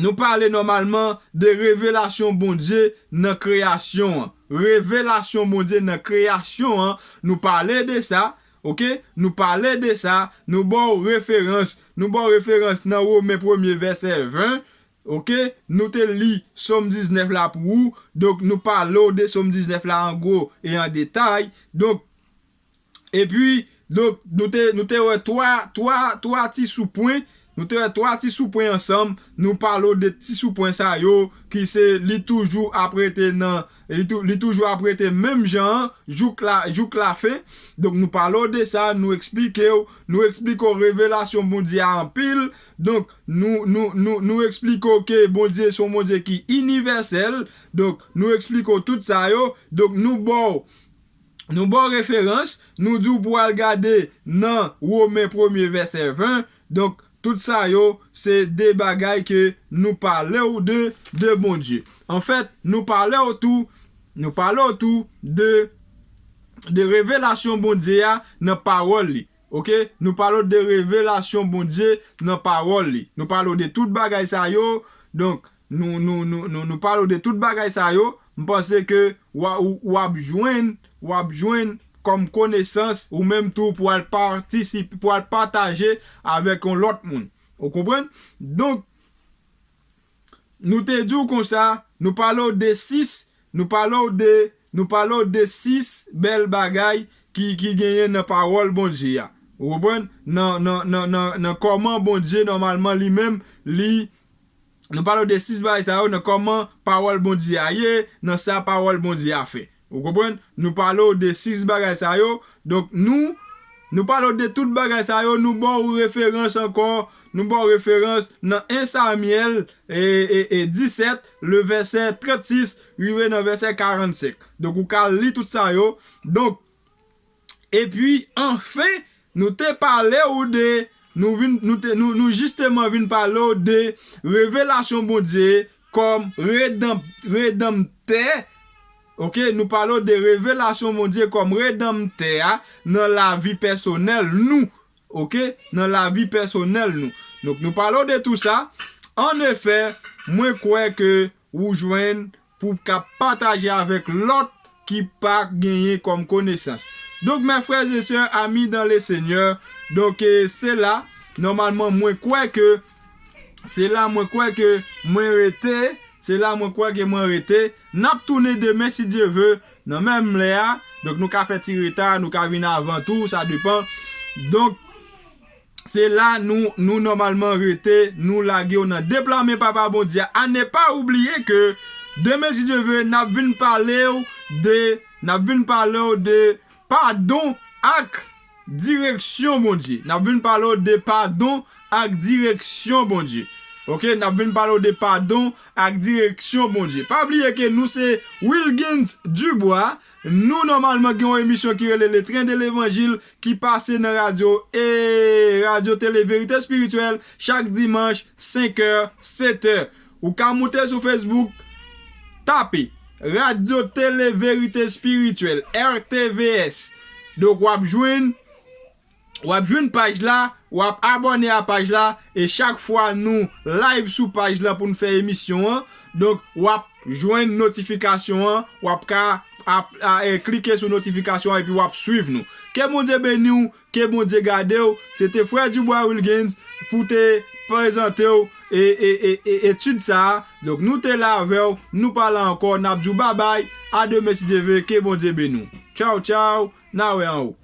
nou pale nòmalman de revelasyon Bondye nan kreyasyon an. Revelasyon Bondye nan kreyasyon an, nou pale de sa, oke? Nou pale de sa, nou ba w referans, nou ba w referans nan Women premye vèsè ven, oke? Nou te li Sòm diznèf la pou ou, donk nou pale w de Sòm diznèf la an gwo e an detay. Donk, epi, donk, nou te, nou te wè twa, twa, twa ti soupwen, nou te wè twa ti soupwen ansanm, nou pale w de ti soupwen sa yo, ki se li toujou ap rete nan, li tou-, li toujou ap rete menm jan an, jouk la, jouk lafen. Donk, nou pale w de sa, nou eksplike w, nou eksplike w revelasyon Bondye a anpil. Donk, nou, nou, nou, nou eksplike w ke Bondye se yon Bondye ki inivèsèl. Donk, nou eksplike w tout sa yo. Donk, nou ba w, nou ba w referans, nou di w pou w al gade nan Women premye vèsè ven. Donk, tout sa yo, se de bagay ke nou pale w de, de Bondye. Anfèt, nou pale w tou, nou pale w tou de, de revelasyon Bondye a nan pawòl li. Oke? Nou pale w de revelasyon Bondye nan pawòl li. Nou pale w de tout bagay sa yo. Donk, nou, nou, nou, nou, nou pale w de tout bagay sa yo. M panse ke w a, w, w ap jwenn, w ap jwenn kòm konesans, ou menm tou pou al patisip-, pou al pataje avèk yon lòt moun. Ou konprann? Donk, nou te di w konsa, nou pale w de sis, nou pale w de, nou pale w de sis bèl bagay ki, ki genyen nan pawòl Bondye a. Ou konprann? Nan, nan, nan, nan, nan kòman Bondye, nòmalman, li menm, li, nou pale w de sis bagay sa yo, nan kòman pawòl Bondye a ye, nan sa pawòl Bondye a fè. Ou konprann? Nou pale w de sis bagay sa yo. Donk, nou, nou pale w de tout bagay sa yo, nou ba w referans ankò, nou ba w referans nan en Samyèl, e, e, e disèt, le vèsè trannsis, rive nan vèsè karannsenk. Donk, ou ka li tout sa yo. Donk, epi, anfen, nou te pale w de, nou vin, nou te, nou, nou jisteman vin pale w de revelasyon Bondye kòm redanm-, redanmtè. Oke, nou pale w de revelasyon Bondye kòm redanmtè a nan lavi pèsonèl nou. Oke, nan lavi pèsonèl nou. Donk, nou pale w de tou sa. Annefè, mwen kwè ke ou jwenn pou w ka pataje avèk lòt ki pa genyen kòm konesans. Donk, mes frères et sœurs, amis dans le Seigneur, donk, e, se la, nòmalman, mwen kwè ke, se la mwen kwè ke mwen rete, se la mwen kwè ke mwen rete. N ap tounen demen, si Dye ve, nan menm lè a. Donk, nou ka fè ti reta, nou ka vin avan tou, sa depan. Donk, se la nou, nou nòmalman rete, nou lage w nan de pla men Papa Bondye a. A ne pa oubliye ke demen, si Dye ve, n ap vin pale w de, n ap vin pale w de padon ak direksyon Bondye. N ap vin pale w de padon ak direksyon Bondye. Oke, n ap vin pale w de padon ak direksyon Bondye. Pa bliye ke nou se Wilguens Dubois, Nou nòmalman gen yon emisyon ki rele Le Train de l'Évangile ki pase nan radyo e radyo tele Verite Espirityèl chak dimanch senk è, sèt è. Ou ka moute sou Facebook, tape Radyo Tele Verite Espirityèl, R T V S. Donk w ap jwenn w ap jwenn paj la, w ap abòne a paj la, e chak fwa nou live sou paj la pou n fè emisyon an, donk w ap jwenn notifikasyon an, w ap ka ap, a, e, klike sou notifikasyon an epi w ap swiv nou. Ke Bondye beni w, ke Bondye gade w. Se te Frè Dubois Wilgens pou te prezante w e, e, e, e, etid sa a. Donk nou te la avè w, nou pa la ankò, n ap di w babay, a demen si Dye vle, ke Bondye beni w. Tchaw, tchaw, n a wè anwo.